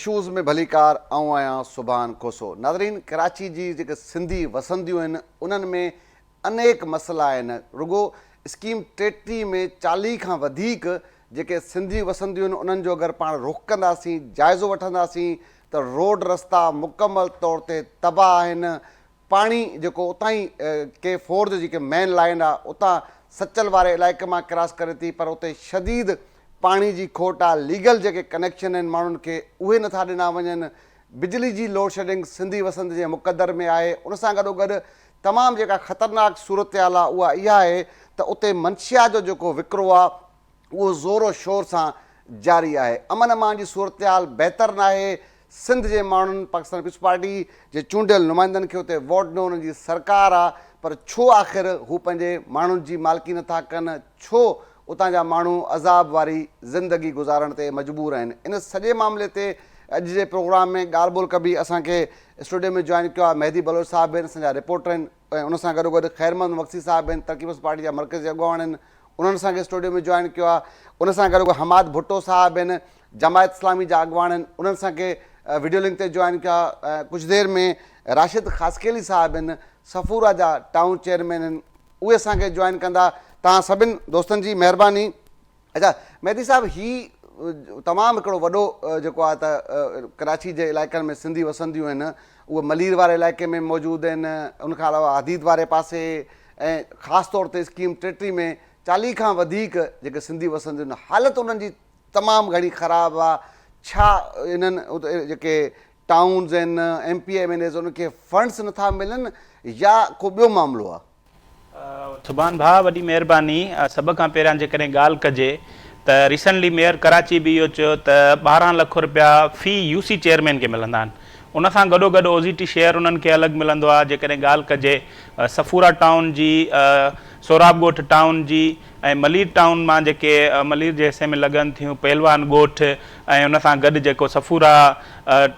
Issues ۾ ڀليڪار آئون آهيان سبحان کوسو ناظرين ڪراچي جي جيڪي سنڌي وسنديون آهن انهن ۾ انيڪ مسئلا آهن رڳو اسڪيم 33 ۾ 40 کان وڌيڪ جيڪي سنڌي وسنديون آهن انهن جو اگر پاڻ رخ ڪنداسين جائزو وٺنداسين ته روڊ رستا مڪمل طور تي تباهه آهن پاڻي جيڪو اتان ئي ڪي فور جو جيڪي مين لائين آ اتان سچل واري علائقي مان ڪراس ڪري ٿي پر اتي شديد پاڻي جي کوٽ آ ليگل جيڪي ڪنيڪشن آهن ماڻهن کي اهي نٿا ڏنا وڃن بجلي جي لوڊشيڊنگ سنڌي وسند جي مقدر ۾ آهي ان سان گڏو گڏ تمام جيڪا خطرناڪ صورتحال آ اها اها آهي ته اتي منشيات جو جيڪو وڪرو آ اهو زور و شور سان جاري آهي. امن امان جي صورتحال بهتر ناهي، سنڌ جي ماڻهن پاڪستان پيپلز پارٽي جي چونڊيل نمائندن کي اتي ووٽ ڏنو انهن جي سرڪار آ پر ڇو آخر هو پنهنجي ماڻهن جي مالڪي نٿا ڪن ڇو اتان جا ماڻهو عذاب واري زندگي گذارڻ تي مجبور آهن ان سڄي معاملي تي اڄ جي پروگرام ۾ ڳالهه ٻولهه ڪبي اسان کي اسٽوڊيو ۾ جوائن ڪيو آهي مهدي بلوچ صاحب آهن اسان جا رپورٽر آهن ۽ ان سان گڏوگڏ خير محمد مگسي صاحب آهن ترقي پسند پارٽي جا مرڪزي اڳواڻ آهن انهن اسان کي اسٽوڊيو ۾ جوائن ڪيو آهي ان سان گڏوگڏ حماد ڀٽو صاحب آهن جماعت اسلامي جا اڳواڻ آهن انهن اسان کي وڊيو لنڪ تي جوائن ڪيو آهي ڪجهه دير ۾ راشد خاصخيلي صاحب آهن صفورا جا ٽائون چيئرمين آهن اهي اسان کي جوائن ڪندا توهان سڀن دوستن جي مهرباني اچا مهدي صاحب هي تمام هڪڙو وڏو جيڪو آهي ته ڪراچي جي علائقن ۾ سنڌي وسنديون آهن اهي ملير واري علائقي ۾ موجود آهن ان کان علاوه حديد واري پاسي ۽ خاص طور تي اسڪيم 33 ۾ 40 کان وڌيڪ جيڪي سنڌي وسنديون آهن حالت انهن جي تمام گهڻي خراب آهي ڇا انهن جيڪي ٽائونز آهن M P M N As انهن کي فنڊس نٿا ملن يا ڪو ٻيو معاملو آهي؟ سبحان ڀاء وڏي مهرباني سڀ کان پهريان جيڪڏهن ڳالهه ڪجي ته ريسنٽلي ميئر ڪراچي به اهو چيو ته 12 لک رپيا في يو سي چيئرمين کي ملندا آهن ان سان گڏو گڏ او زي ٽي شيئر انهن کي الڳ ملندو آهي جيڪڏهن ڳالهه ڪجي صفورا ٽائون جي سهراب ڳوٺ ٽائون جي ۽ ملير ٽائون مان جيڪي ملير جي حصي ۾ لڳن ٿيون پهلوان ڳوٺ ۽ ان سان گڏ جيڪو صفورا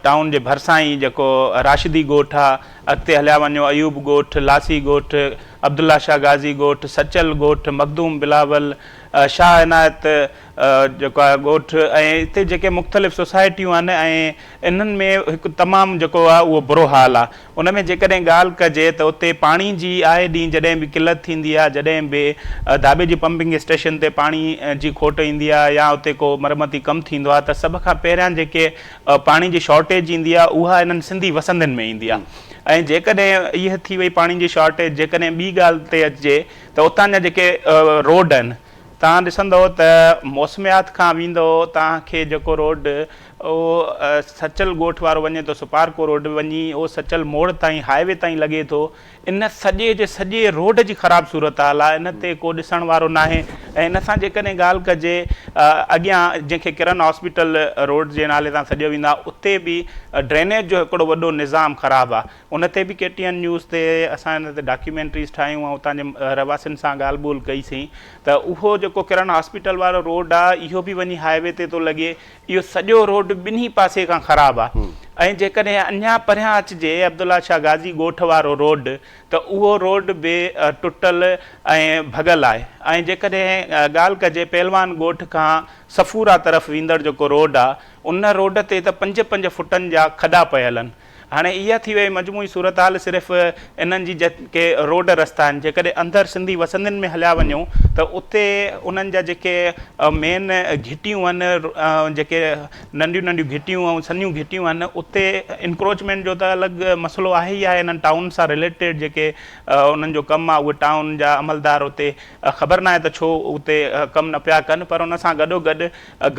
ٽائون جي ڀرسان ئي جيڪو راشدي ڳوٺ آ اڳتي هليا وڃو ايوب ڳوٺ، لاسي ڳوٺ، عبدالله شاهه غازي ڳوٺ، سچل ڳوٺ، مخدوم بلاول، شاهه عنايت جيڪو آهي ڳوٺ ۽ اتي جيڪي مختلف سوسائٽيون آهن ۽ انهن ۾ هڪ تمام جيڪو آهي اهو برو حال آهي ان ۾ جيڪڏهن ڳالهه ڪجي ته اتي پاڻي جي آئي ڏينهن جڏهن به قلت ٿيندي آهي جڏهن به ڌاٻيجي پمپنگ اسٽيشن تي پاڻي جي کوٽ ايندي آهي يا اتي ڪو مرمتي ڪم ٿيندو آهي ته سڀ کان پهريان جيڪي پاڻي جي شارٽيج ايندي آهي اها انهن سنڌي وسندين ۾ ايندي آهي ۽ جيڪڏهن اها ٿي وئي پاڻي جي شارٽيج جيڪڏهن ٻي ڳالهه تي اچجي ته اتان جا جيڪي روڊ آهن توهان ڏسندؤ ته موسميات کان ويندؤ توهان کي جيڪو روڊ اهو سچل ڳوٺ وارو وڃي ٿو سپارڪو روڊ وڃي اهو سچل موڙ تائين هاء وي تائين لڳي ٿو ان سڄي جي سڄي روڊ جي خراب صورتحال آهي ان تي ڪو ڏسڻ وارو ناهي ۽ ان سان جيڪڏهن ڳالهه ڪجي اڳيان جنهن کي ڪرن هاسپيٽل روڊ جي نالي سان سڏيو ويندو آهي اتي به ڊرينيج جو هڪڙو وڏو نظام خراب آهي ان تي به ڪي ٽي اين نيوز تي اسان ان تي ڊاڪيومينٽريز ٺاهيون ۽ اتان جي رهواسين سان ڳالهه ٻولهه ڪئي سين ته اهو جيڪو ڪرن هاسپيٽل وارو روڊ آهي اهو به وڃي هاء وي تي ٿو لڳي اهو سڄو روڊ ٻنهي پاسي کان خراب آ ۽ جيڪڏهن اڃا پريان اچجي عبدالله شاهه غازي ڳوٺ وارو روڊ ته اهو روڊ به ٽٽل ۽ ڀڳل آهي ۽ جيڪڏهن ڳالهه ڪجي پهلوان ڳوٺ کان صفورا طرف ويندڙ جيڪو روڊ آ ان روڊ تي ته پنج پنج فٽن جا کڏا پيل آهن هاڻي اها ٿي وئي مجموعي صورتحال صرف انهن جي جيڪي روڊ رستا آهن جيڪڏهن اندر سنڌي وسندين ۾ هليا وڃون ته اتي انهن جا جيڪي مين گهٽيون آهن جيڪي ننڍيون ننڍيون گهٽيون ۽ سنهيون گهٽيون آهن اتي انڪروچمينٽ جو ته الڳ مسئلو آهي ئي آهي انهن ٽائون سان رليٽيڊ جيڪي انهن جو ڪم آهي اهي ٽائون جا عملدار اتي خبر ناهي ته ڇو اتي ڪم نه پيا ڪن پر ان سان گڏو گڏ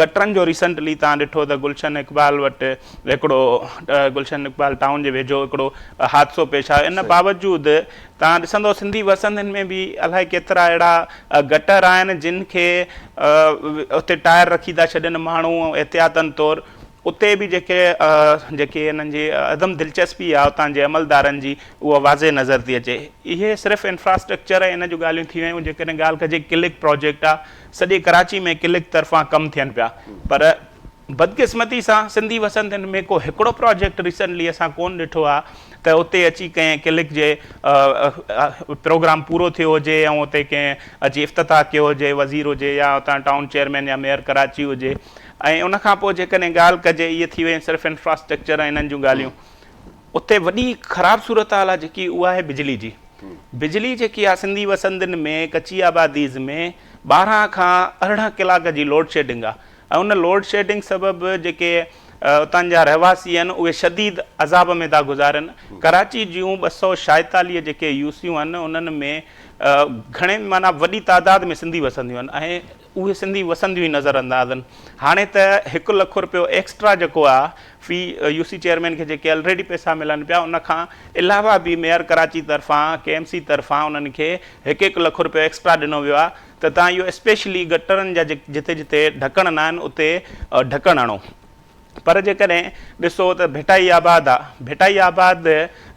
گٽرن جو ريسنٽلي توهان ڏٺو ته گلشن اقبال وٽ هڪڙو گلشن اقبال ٽائون جي ويجهو هڪڙو حادثو پيش آيو ان باوجود توهان ڏسندو سنڌي وسندين ۾ به الائي ڪيترا اهڙا گٽر آهن جن کي اتي ٽائر رکي ٿا ڇڏن ماڻهو احتياطن طور اتي به جيڪي جيڪي انهن جي عدم دلچسپي آهي اتان جي عملدارن جي اها واضح نظر ٿي اچي اهي صرف انفراسٽرڪچر ۽ ان جون ڳالهيون ٿي ويون جيڪڏهن ڳالهه ڪجي ڪلڪ پراجيڪٽ آهي سڄي ڪراچي ۾ ڪلڪ طرفان ڪم ٿين پيا پر بدقسمتي سان سنڌي وسندين ۾ ڪو هڪڙو پراجيڪٽ ريسنٽلي اسان ڪون ڏٺو آ ته اتي اچي ڪنهن ڪلڪ جي پروگرام پورو ٿيو هجي ۽ اتي ڪنهن اچي افتتاح ڪيو هجي وزير هجي يا اتان ٽائون چيئرمين يا ميئر ڪراچي هجي ۽ ان کان پوء جيڪڏهن ڳالهه ڪجي اهي ٿي ويون صرف انفراسٽرڪچر ۽ انهن جون ڳالهيون اتي وڏي خراب صورتحال آ جيڪي اها آهي بجلي جي بجلي جيڪي آ سنڌي وسندين ۾ ڪچي آباديز ۾ 12 کان 18 ڪلاڪ جي لوڊ شيڊنگ آ ۽ ان لوڊشيڊنگ سبب جيڪي اتان جا رهواسي آهن اهي شديد عذاب ۾ ٿا گذارن. ڪراچي جون 246 جيڪي يوسيون آهن انهن ۾ گهڻي معنيٰ وڏي تعداد ۾ سنڌي وسنديون آهن ۽ اهي سنڌي وسنديون ئي نظر انداز آهن. هاڻي ته هڪ لک رپيو ايڪسٽرا جيڪو آهي في يوسي چيئرمين کي جيڪي الريڊي پئسا ملن پيا ان کان علاوه به ميئر ڪراچي طرفان ڪي ايم سي طرفان انهن کي هڪ هڪ لک رپيو ايڪسٽرا ڏنو ويو آهي ته تان اهو اسپيشلي گٽرن جا جتي جتي ڍڪڻ ناهن اتي ڍڪڻ هڻو پر جيڪڏهن ڏسو ته ڀٽائي آباد آ ڀٽائي آباد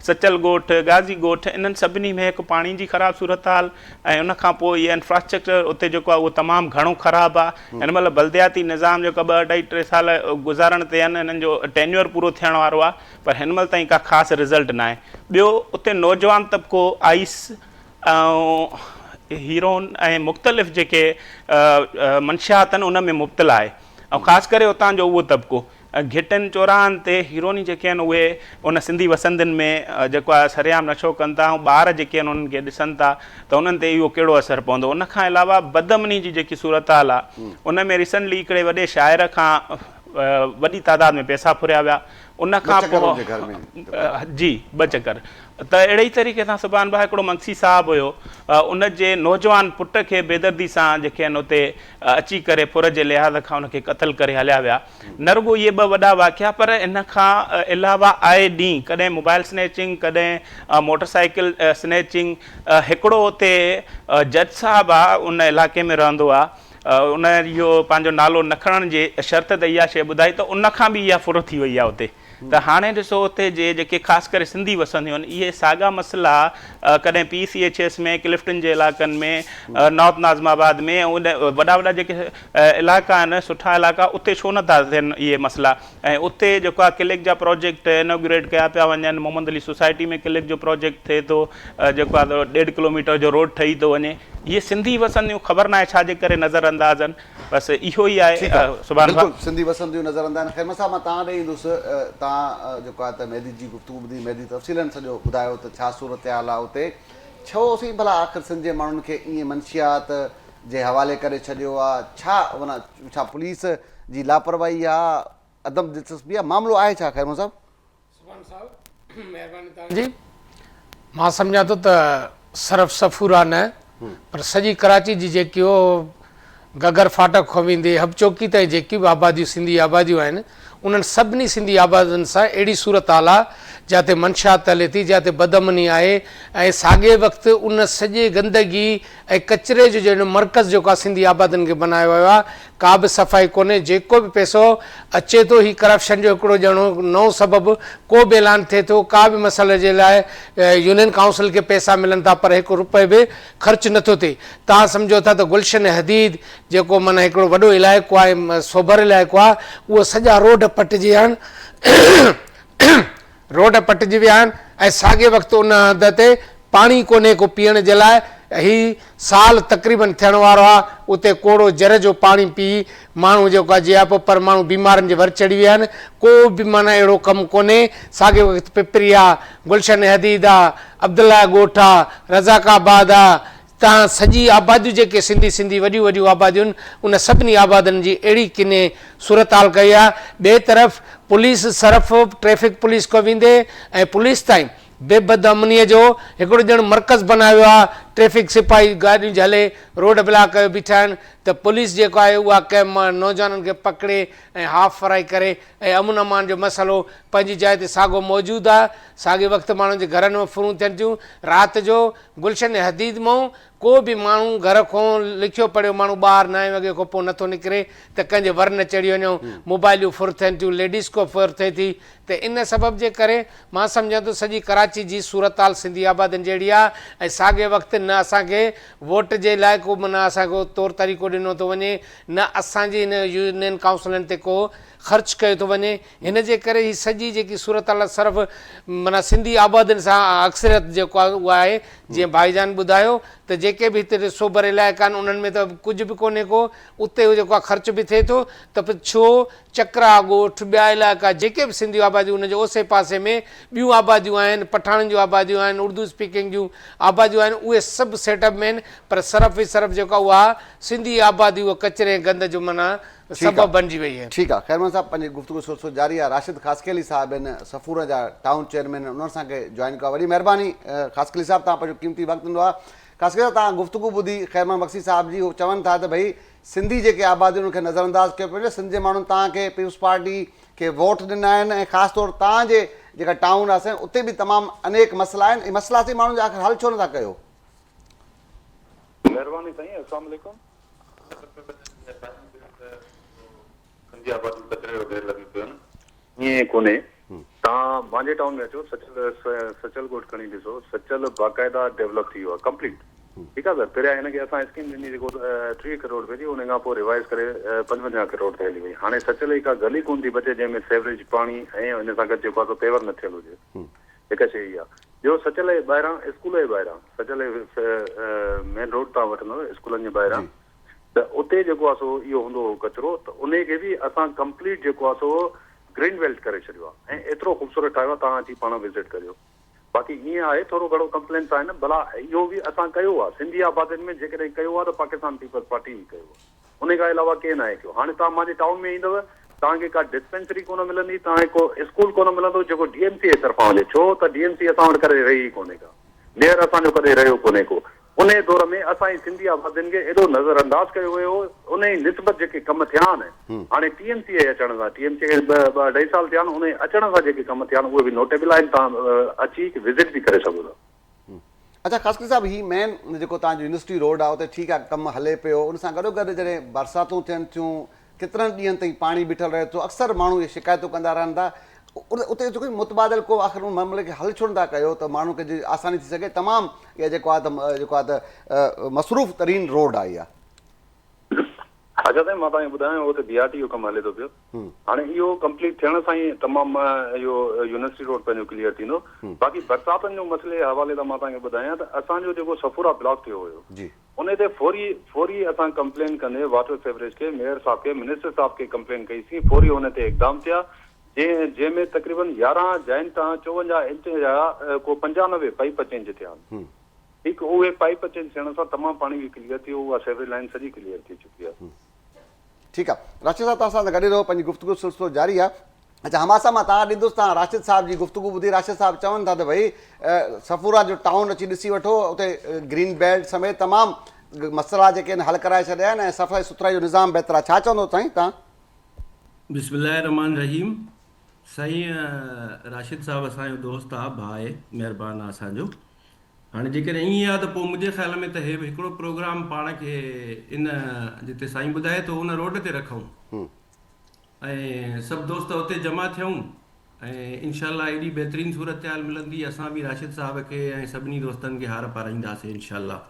سچل ڳوٺ غازي ڳوٺ انهن سڀني ۾ هڪ پاڻي جي خراب صورتحال ۽ ان کان پوء اهي انفراسٽرڪچر اتي جيڪو آ اهو تمام گهڻو خراب آ هن مهل بلدياتي نظام جيڪو ٻه اڍائي ٽي سال گذارڻ تي آهن انهن جو ٽينيور پورو ٿيڻ وارو آ پر هن مهل تائين ڪا خاص رزلٽ ناهي ٻيو اتي نوجوان طبقو آئيس ۽ هيرون ۽ مختلف جيڪي منشيات آهن ان ۾ مبتلا آهي ۽ خاص ڪري اتان جو اهو طبقو گهٽن چوراهن تي هيروني جيڪي آهن اهي ان سنڌي وسندين ۾ جيڪو آهي سرعام نشو ڪن ٿا ۽ ٻار جيڪي آهن انهن کي ڏسن ٿا ته انهن تي اهو ڪهڙو اثر پوندو ان کان علاوه بدامني جي جيڪي صورتحال آهي ان ۾ ريسنٽلي هڪڙي وڏي شاعر کان وڏي تعداد ۾ پئسا ڦريا ويا ان کان پوء جي ٻه چڪر ته اهڙي ئي طريقي سان سبحان ڀاء هڪڙو منگسي صاحب هيو ان جي نوجوان پٽ کي بيدردي سان جيڪي آهن اتي اچي ڪري ڦر جي لحاظ کان ان کي قتل ڪري هليا ويا نه رڳو اهي ٻه وڏا واقعا پر ان کان علاوه آئي ڏينهن ڪڏهن موبائل سنيچنگ ڪڏهن موٽر سائيڪل سنيچنگ هڪڙو اتي جج صاحب آ ان علائقي ۾ رهندو آ ان اهو پنهنجو نالو نه کڻڻ جي شرط تي اها شيء ٻڌائي ته ان کان به اها ڦر ٿي وئي آ اتي ته هاڻي ڏسو اتي جي جيڪي خاص ڪري سنڌي وسنديون آهن اهي ساڳا مسئلا ڪڏهن P C H S ۾ Clifton جي علائقن ۾ نارٿ ناظم آباد ۾ ۽ ان وڏا وڏا جيڪي علائقا آهن سٺا علائقا اتي ڇو نه ٿا ٿين اهي مسئلا ۽ اتي جيڪو آهي ڪلڪ جا پروجيڪٽ انوگريٽ ڪيا پيا وڃن محمد علي سوسائٽي ۾ ڪلڪ جو پروجيڪٽ ٿئي ٿو جيڪو آهي ڏيڍ ڪلوميٽر جو روڊ ٺهي ٿو وڃي اهي سنڌي وسنديون خبر ناهي ڇا جي ڪري نظر انداز آهن بس اهو ئي آهي ٺيڪ آهي سبحان بلڪل سنڌي وسنديون نظر ايندا آهن خير صاحب مان توهان ڏي ايندس توهان جيڪو آهي ته مهدي جي گفتگو ٻڌي مهدي تفصيلن سڄو ٻڌايو ته ڇا صورتحال آهي اتي ڇو سائين ڀلا آخر سنڌ جي ماڻهن کي ائين منشيات جي حوالي ڪري ڇڏيو آهي ڇا معنيٰ ڇا پوليس جي لاپرواهي آهي عدم دلچسپي آهي معاملو آهي ڇا خير صاحب سبحان صاحب مهرباني توهان جي مان سمجهان ٿو ته صرف صفورا نه پر سڄي ڪراچي جي جيڪي هو گگر فاٽڪ کان ويندي حب چوڪي تائين جيڪي به آباديون سنڌي آباديون آهن انهن سڀني سنڌي آبادين سان اهڙي صورتحال آهي جاتي منشيات هلي ٿي جاتي بدامني آهي ۽ ساڳئي وقت ان سڄي گندگي ۽ ڪچري جو جهڙو مرڪز جيڪو آهي سنڌي آبادين کي بنايو ويو آهي ڪا به صفائي ڪونهي جيڪو به پئسو اچي ٿو هي ڪرپشن جو هڪڙو ڄڻو نئون سبب ڪو به اعلان ٿئي ٿو ڪا به مسئلي جي لاء يونين ڪائونسل کي پئسا ملن ٿا پر هڪ روپئي به خرچ نٿو ٿئي توهان سمجهو ٿا ته گلشن حديد جيڪو معنيٰ هڪڙو وڏو علائقو آهي سوڀر علائقو آهي اهو سڄا روڊ پٽجي ويا آهن روڊ پٽجي ويا آهن ۽ ساڳئي وقت ان هنڌ تي پاڻي ڪونهي ڪو پيئڻ جي لاء هي سال تقريبن ٿيڻ وارو آهي اتي ڪوڙو جر جو پاڻي پي ماڻهو جيڪو آهي جياپو پر ماڻهو بيمارن جي ور چڙهي ويا آهن ڪو به معنيٰ اهڙو ڪم ڪونهي ساڳئي وقت پپري آ گلشن حديد آ عبدالله ڳوٺ آ رزاق آباد آ تان سڄي آباديون جيڪي سنڌي سنڌي وڏيون وڏيون آباديون آهن ان سڀني آبادين جي اهڙي ڪني صورتحال ڪئي آهي ٻئي طرف پوليس صرف ٽريفڪ پوليس کان ويندي ۽ پوليس تائين به بدامنيء جو هڪڙو ڄڻ مرڪز بنايو ويو آهي ٽريفڪ سپاهي گاڏيون جهلي روڊ بلاڪ ڪيو بيٺا آهن ته پوليس جيڪو آهي اها ڪنهن نوجوانن کي پڪڙي ۽ هاف فرائي ڪري ۽ امن امان جو مسئلو پنهنجي جاء تي ساڳو موجود آهي ساڳي وقت ماڻهن جي گهرن ۾ ڦرون ٿين ٿيون رات جو گلشن حديد مئون ڪو به ماڻهو گهر کون لکيو پڙهيو ماڻهو ٻاهر نائين وڳي کان پوء نٿو نڪري ته ڪنهن جي ور نه چڙهي وڃون موبائليون ڦر ٿين ٿيون ليڊيز کان ڦر ٿئي ٿي ته ان سبب جي ڪري مان سمجهان ٿو سڄي ڪراچي جي صورتحال سنڌي آبادين جهڙي آهي ۽ ساڳئي وقت نه اسان کي ووٽ جي لاء ڪو معنيٰ اسان کي طور طريقو ڏنو ٿو وڃي نه اسان جي هن يونين ڪائونسلن تي ڪو خرچ ڪيو ٿو وڃي هن جي ڪري هي سڄي جيڪي صورتحال صرف معنيٰ سنڌي آبادين سان اڪثريت جيڪو آهي اها آهي جيئن ڀائي جان ٻڌايو ته جيڪي به هتي سوڀر علائقا آهن انهن ۾ ته ڪجهه به ڪونهي ڪو اتي جيڪو آهي خرچ به ٿئي ٿو ته پوء ڇو چڪرا ڳوٺ ٻيا علائقا جيڪي به سنڌي آباديون انهن جي اوسي پاسي ۾ ٻيون آباديون آهن پٺاڻن جون آباديون آهن اردو اسپيڪنگ جون آباديون آهن اهي سڀ سيٽ اپ ۾ آهن پر صرف ئي صرف جيڪو آهي اها سنڌي آبادي اهو ڪچري ۽ گند جو معنيٰ ٺيڪ آ سبب بڻجي وئي آهي. ٺيڪ آ خيرمحمد صاحب پنهنجي گفتگو سلسلو جاري آ راشد خاصخيلي صاحب آهن صفورا جا ٽائون چيئرمين آهن انهن سان کي جوائن ڪيو آ وڏي مهرباني خاصخيلي صاحب توهان پنهنجو قيمتي وقت ڏنو آ خاصخيلي صاحب توهان گفتگو ٻڌي خيرمحمد مگسي صاحب جي هو چون ٿا ته ڀئي سنڌي جيڪي آبادي انهن کي نظر انداز ڪيو پيو وڃي سنڌ جي ماڻهن توهان کي پيپلز پارٽي کي ووٽ ڏنا آهن ۽ خاص طور توهان جي جيڪا ٽائون آ سائين اتي به تمام انيڪ مسئلا آهن اهي مسئلا سائين ماڻهن جا آخر حل ڇو نٿا ڪيو. مهرباني سائين السلام عليڪم. سنڌي آبادي ڪچري جو ڍير لڳي پيو آهن. ائين ڪونهي توهان مانجي ٽائون ۾ اچو سچل سچل ڳوٺ کڻي ڏسو سچل باقاعده ڊيولپ ٿي ويو آهي ڪمپليٽ ٺيڪ آهي سر پهريان هن کي اسان اسڪيم ڏني جيڪو 30 ڪروڙ رپئي جي ان کان پوء ريوائز ڪري 55 ڪروڙ تي هلي وئي هاڻي سچل جي ڪا گلي ڪونه ٿي بچي جنهن ۾ سيوريج پاڻي ۽ ان سان گڏ جيڪو آهي سو پيور نه ٿيل هجي هڪ شيء اها ٻيو سچل جي ٻاهران اسڪول جي ٻاهران سچل جي مين روڊ تان وٺندو اسڪولن جي ٻاهران ته اتي جيڪو آهي سو اهو هوندو هو ڪچرو ته انهي کي به اسان ڪمپليٽ جيڪو آهي سو گرين بيلٽ ڪري ڇڏيو آهي ۽ ايترو خوبصورت ٺاهيو آهي توهان اچي پاڻ وزٽ ڪريو باقي ائين آهي ٿورو گهڻو ڪمپلينس آهن ڀلا اهو به اسان ڪيو آهي سنڌي آبادين ۾ جيڪڏهن ڪيو آهي ته پاڪستان پيپلز پارٽي ئي ڪيو آهي انهي کان علاوه ڪنهن ناهي ڪيو هاڻي توهان مانجي ٽائون ۾ ايندؤ توهان کي ڪا ڊسپينسري ڪونه ملندي توهان کي ڪو اسڪول ڪونه ملندو جيڪو ڊي ايم سي جي طرفان هجي ڇو ته ڊي ايم سي اسان وٽ ڪڏهن رهي ئي ڪونهي ڪا ميئر اسان جو ڪڏهن رهيو ڪونهي ڪو انهيء دور ۾ اسان جي سنڌي آبادين کي ايڏو نظر انداز ڪيو ويو هو، انهيء نسبت جيڪي ڪم ٿيا آهن، هاڻي ٽي ايم سي جي اچڻ سان، ٽي ايم سي کي ٻه اڍائي سال ٿيا آهن، انهيء اچڻ سان جيڪي ڪم ٿيا آهن، اهي به نوٽيبل آهن، توهان اچي وزٽ به ڪري سگهو ٿا. اڇا خاصخيلي صاحب هي مين جيڪو توهان جو يونيورسٽي روڊ آهي اتي ٺيڪ آهي ڪم هلي پيو ان سان گڏو گڏ جڏهن برساتون ٿين ٿيون ڪيترن ڏينهن تائين پاڻي بيٺل رهي ٿو اڪثر ماڻهو اهي شڪايتون ڪندا رهن ٿا اتي اتي متبادل ڪو آخر ان معاملي کي حل ڇو نٿا ڪيو ته ماڻهن کي جي آساني ٿي سگهي تمام اها جيڪو آهي ته جيڪو آهي ته مصروف ترين روڊ آهي اها. اچا سائين مان توهان کي ٻڌايان اهو ته بي آر ٽي جو ڪم هلي ٿو پيو هاڻي اهو ڪمپليٽ ٿيڻ سان ئي تمام اهو يونيورسٽي روڊ پنهنجو ڪليئر ٿيندو باقي برساتن جو مسئلي جي حوالي سان مان توهان کي ٻڌايان ته اسان جو جيڪو صفورا بلاڪ ٿيو هيو جي. ان تي فوري فوري اسان ڪمپلين ڪندي واٽر سيوريج کي ميئر صاحب کي منسٽر صاحب کي ڪمپلين ڪئي سين فوري ان تي اقدام ٿيا جنهن جنهن ۾ تقريبن 11 جاين تان 54 انچ جا ڪو 95 پائيپ چينج ٿيا آهن ٺيڪ اهي پائيپ چينج ٿيڻ سان تمام پاڻي به ڪليئر ٿي ويو اها سيوريج لائين سڄي ڪليئر ٿي چڪي آهي. ٺيڪ آ راشد صاحب توهان سان گڏ ئي رهو پنهنجي گفتگو سلسلو جاري آ. اچا حماسه مان تان ڏيندس تان راشد صاحب جي گفتگو ٻڌي راشد صاحب چون ٿا ته ڀئي صفورا جو ٽائون اچي ڏسي وٺو اتي گرين بيلٽ سميت تمام مسئلا جيڪي آهن حل ڪرائي ڇڏيا آهن ۽ صفائي سٿرائي جو نظام بهتر آهي ڇا چوندو سائين تان. بسم الله الرحمٰن الرحيم سائين راشد صاحب اسان جو دوست آ ڀاء آهي مهربان آ اسان جو هاڻي جيڪڏهن ائين آ ته پوء منهنجي خيال ۾ ته هي هڪڙو پروگرام پاڻ کي ان جتي سائين ٻڌائي ٿو ان روڊ تي رکون ۽ سڀ دوست اتي جمع ٿيون ۽ انشاء الله ايڏي بهترين صورتحال ملندي اسان به راشد صاحب کي ۽ سڀني دوستن کي هار پارائينداسين انشاء الله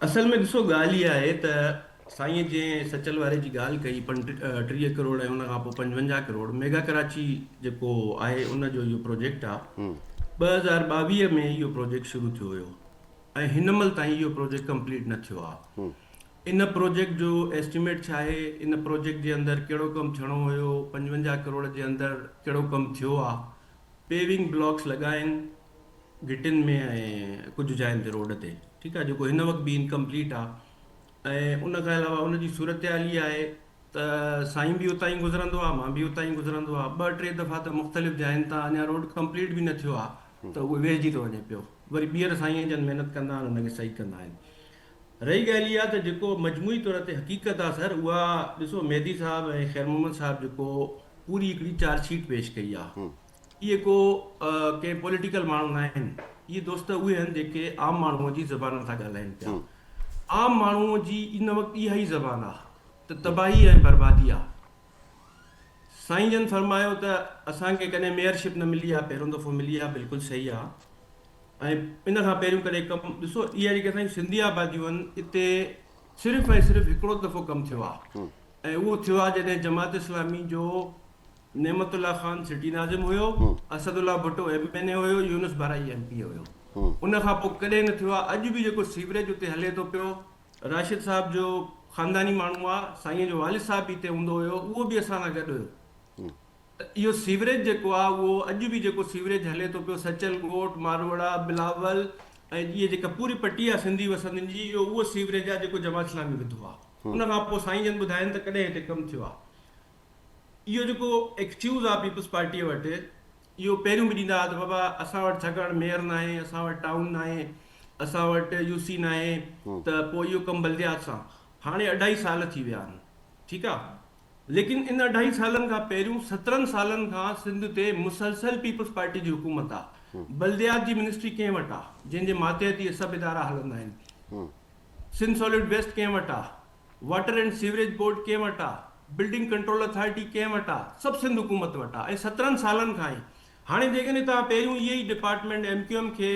اصل ۾ ڏسو ڳالهه اها آهي ته سائين جنهن سچل واري جي ڳالهه ڪئي 35 ڪروڙ ۽ ان کان پوء 55 ڪروڙ ميگا ڪراچي جيڪو آهي ان جو اهو پروجيڪٽ آهي 2022 ۾ اهو پروجيڪٽ شروع ٿيو هيو ۽ هن مهل تائين اهو پروجيڪٽ ڪمپليٽ نه ٿيو آهي ان پروجيڪٽ جو ايسٽيميٽ ڇا آهي، ان پروجيڪٽ جي اندر ڪهڙو ڪم ٿيڻو هيو، 55 ڪروڙ جي اندر ڪهڙو ڪم ٿيو آ، پيونگ بلاڪس لڳا آهن گهٽين ۾ ۽ ڪجهه جاين تي روڊ تي ٺيڪ آ جيڪو هن وقت به انڪمپليٽ آ ۽ ان کان علاوه ان جي صورتحال اها آهي ته سائين به اتان ئي گذرندو آ مان به اتان ئي گذرندو آ ٻه ٽي دفعا ته مختلف جاين تان اڃا روڊ ڪمپليٽ به نه ٿيو آ ته اهو ويهجي ٿو وڃي پيو وري ٻيهر سائين جن محنت ڪندا آهن ان کي صحيح ڪندا آهن. رهي ڳالهه اها ته جيڪو مجموعي طور تي حقيقت آ سر اها ڏسو مهدي صاحب ۽ خير محمد صاحب جيڪو پوري هڪڙي چارج شيٽ پيش ڪئي آ اهي ڪو ڪنهن پوليٽيڪل ماڻهو نه آهن اهي دوست اهي آهن جيڪي عام ماڻهو جي زبان سان ڳالهائين پيا عام ماڻهو جي ان وقت اها ئي زبان آ ته تباهي ۽ بربادي آ سائين جن فرمايو ته اسان کي ڪڏهن ميئرشپ نه ملي آ پهريون دفعو ملي آ بلڪل صحيح آ ۽ ان کان پهريون ڪڏهن ڪم ڏسو اها جيڪي اسان جون سنڌي آباديون آهن اتي صرف ۽ صرف هڪڙو دفعو ڪم ٿيو آهي. ۽ اهو ٿيو آهي جڏهن جماعت اسلامي جو نعمت الله خان سٽي ناظم هيو، Asad Ullah Bhutto M N A هيو، يونس ڀرائي ايم پي اي هيو. ان کان پوء ڪڏهن نه ٿيو آهي. اڄ به جيڪو سيوريج اتي هلي ٿو پيو، راشد صاحب جو خانداني ماڻهو آهي، سائين جو والد صاحب به اتي هوندو هيو، اهو به اسان سان گڏ هيو. ته اهو سيوريج جيڪو آهي اهو اڄ به جيڪو سيوريج هلي ٿو پيو سچل ڳوٺ، ماروئڙا، بلاول ۽ اهي جيڪا پوري پٽي آهي سنڌي وسندين جي اهو اهو سيوريج آهي جيڪو جماعت اسلامي وڌو آهي. ان کان پوء سائين جن ٻڌائين ته ڪڏهن هتي ڪم ٿيو آهي. اهو جيڪو ايڪسڪيوز آهي پيپلز پارٽيء وٽ اهو پهريون به ڏيندا هئا ته بابا اسان وٽ ڇاڪاڻ ميئر ناهي، اسان وٽ ٽائون ناهي، اسان وٽ يو سي ناهي ته پوء اهو ڪم بلديات سان. هاڻي اڍائي سال ٿي ويا آهن ٺيڪ آهي. ليڪن ان اڍائي سالن کان پهريون سترهن سالن کان سنڌ تي مسلسل پيپلز پارٽي جي حڪومت آ. بلديات جي منسٽري ڪنهن وٽ آ؟ جنهن جي ماتحت اهي سڀ ادارا هلندا آهن. سنڌ سالڊ ويسٽ ڪنهن وٽ آ؟ واٽر اينڊ سيوريج بورڊ ڪنهن وٽ آ؟ بلڊنگ ڪنٽرول اٿارٽي ڪنهن وٽ آ؟ سڀ سنڌ حڪومت وٽ آ ۽ سترهن سالن کان آهي. هاڻي جيڪڏهن توهان پهريون اهي ئي ڊپارٽمينٽ ايم ڪيو ايم کي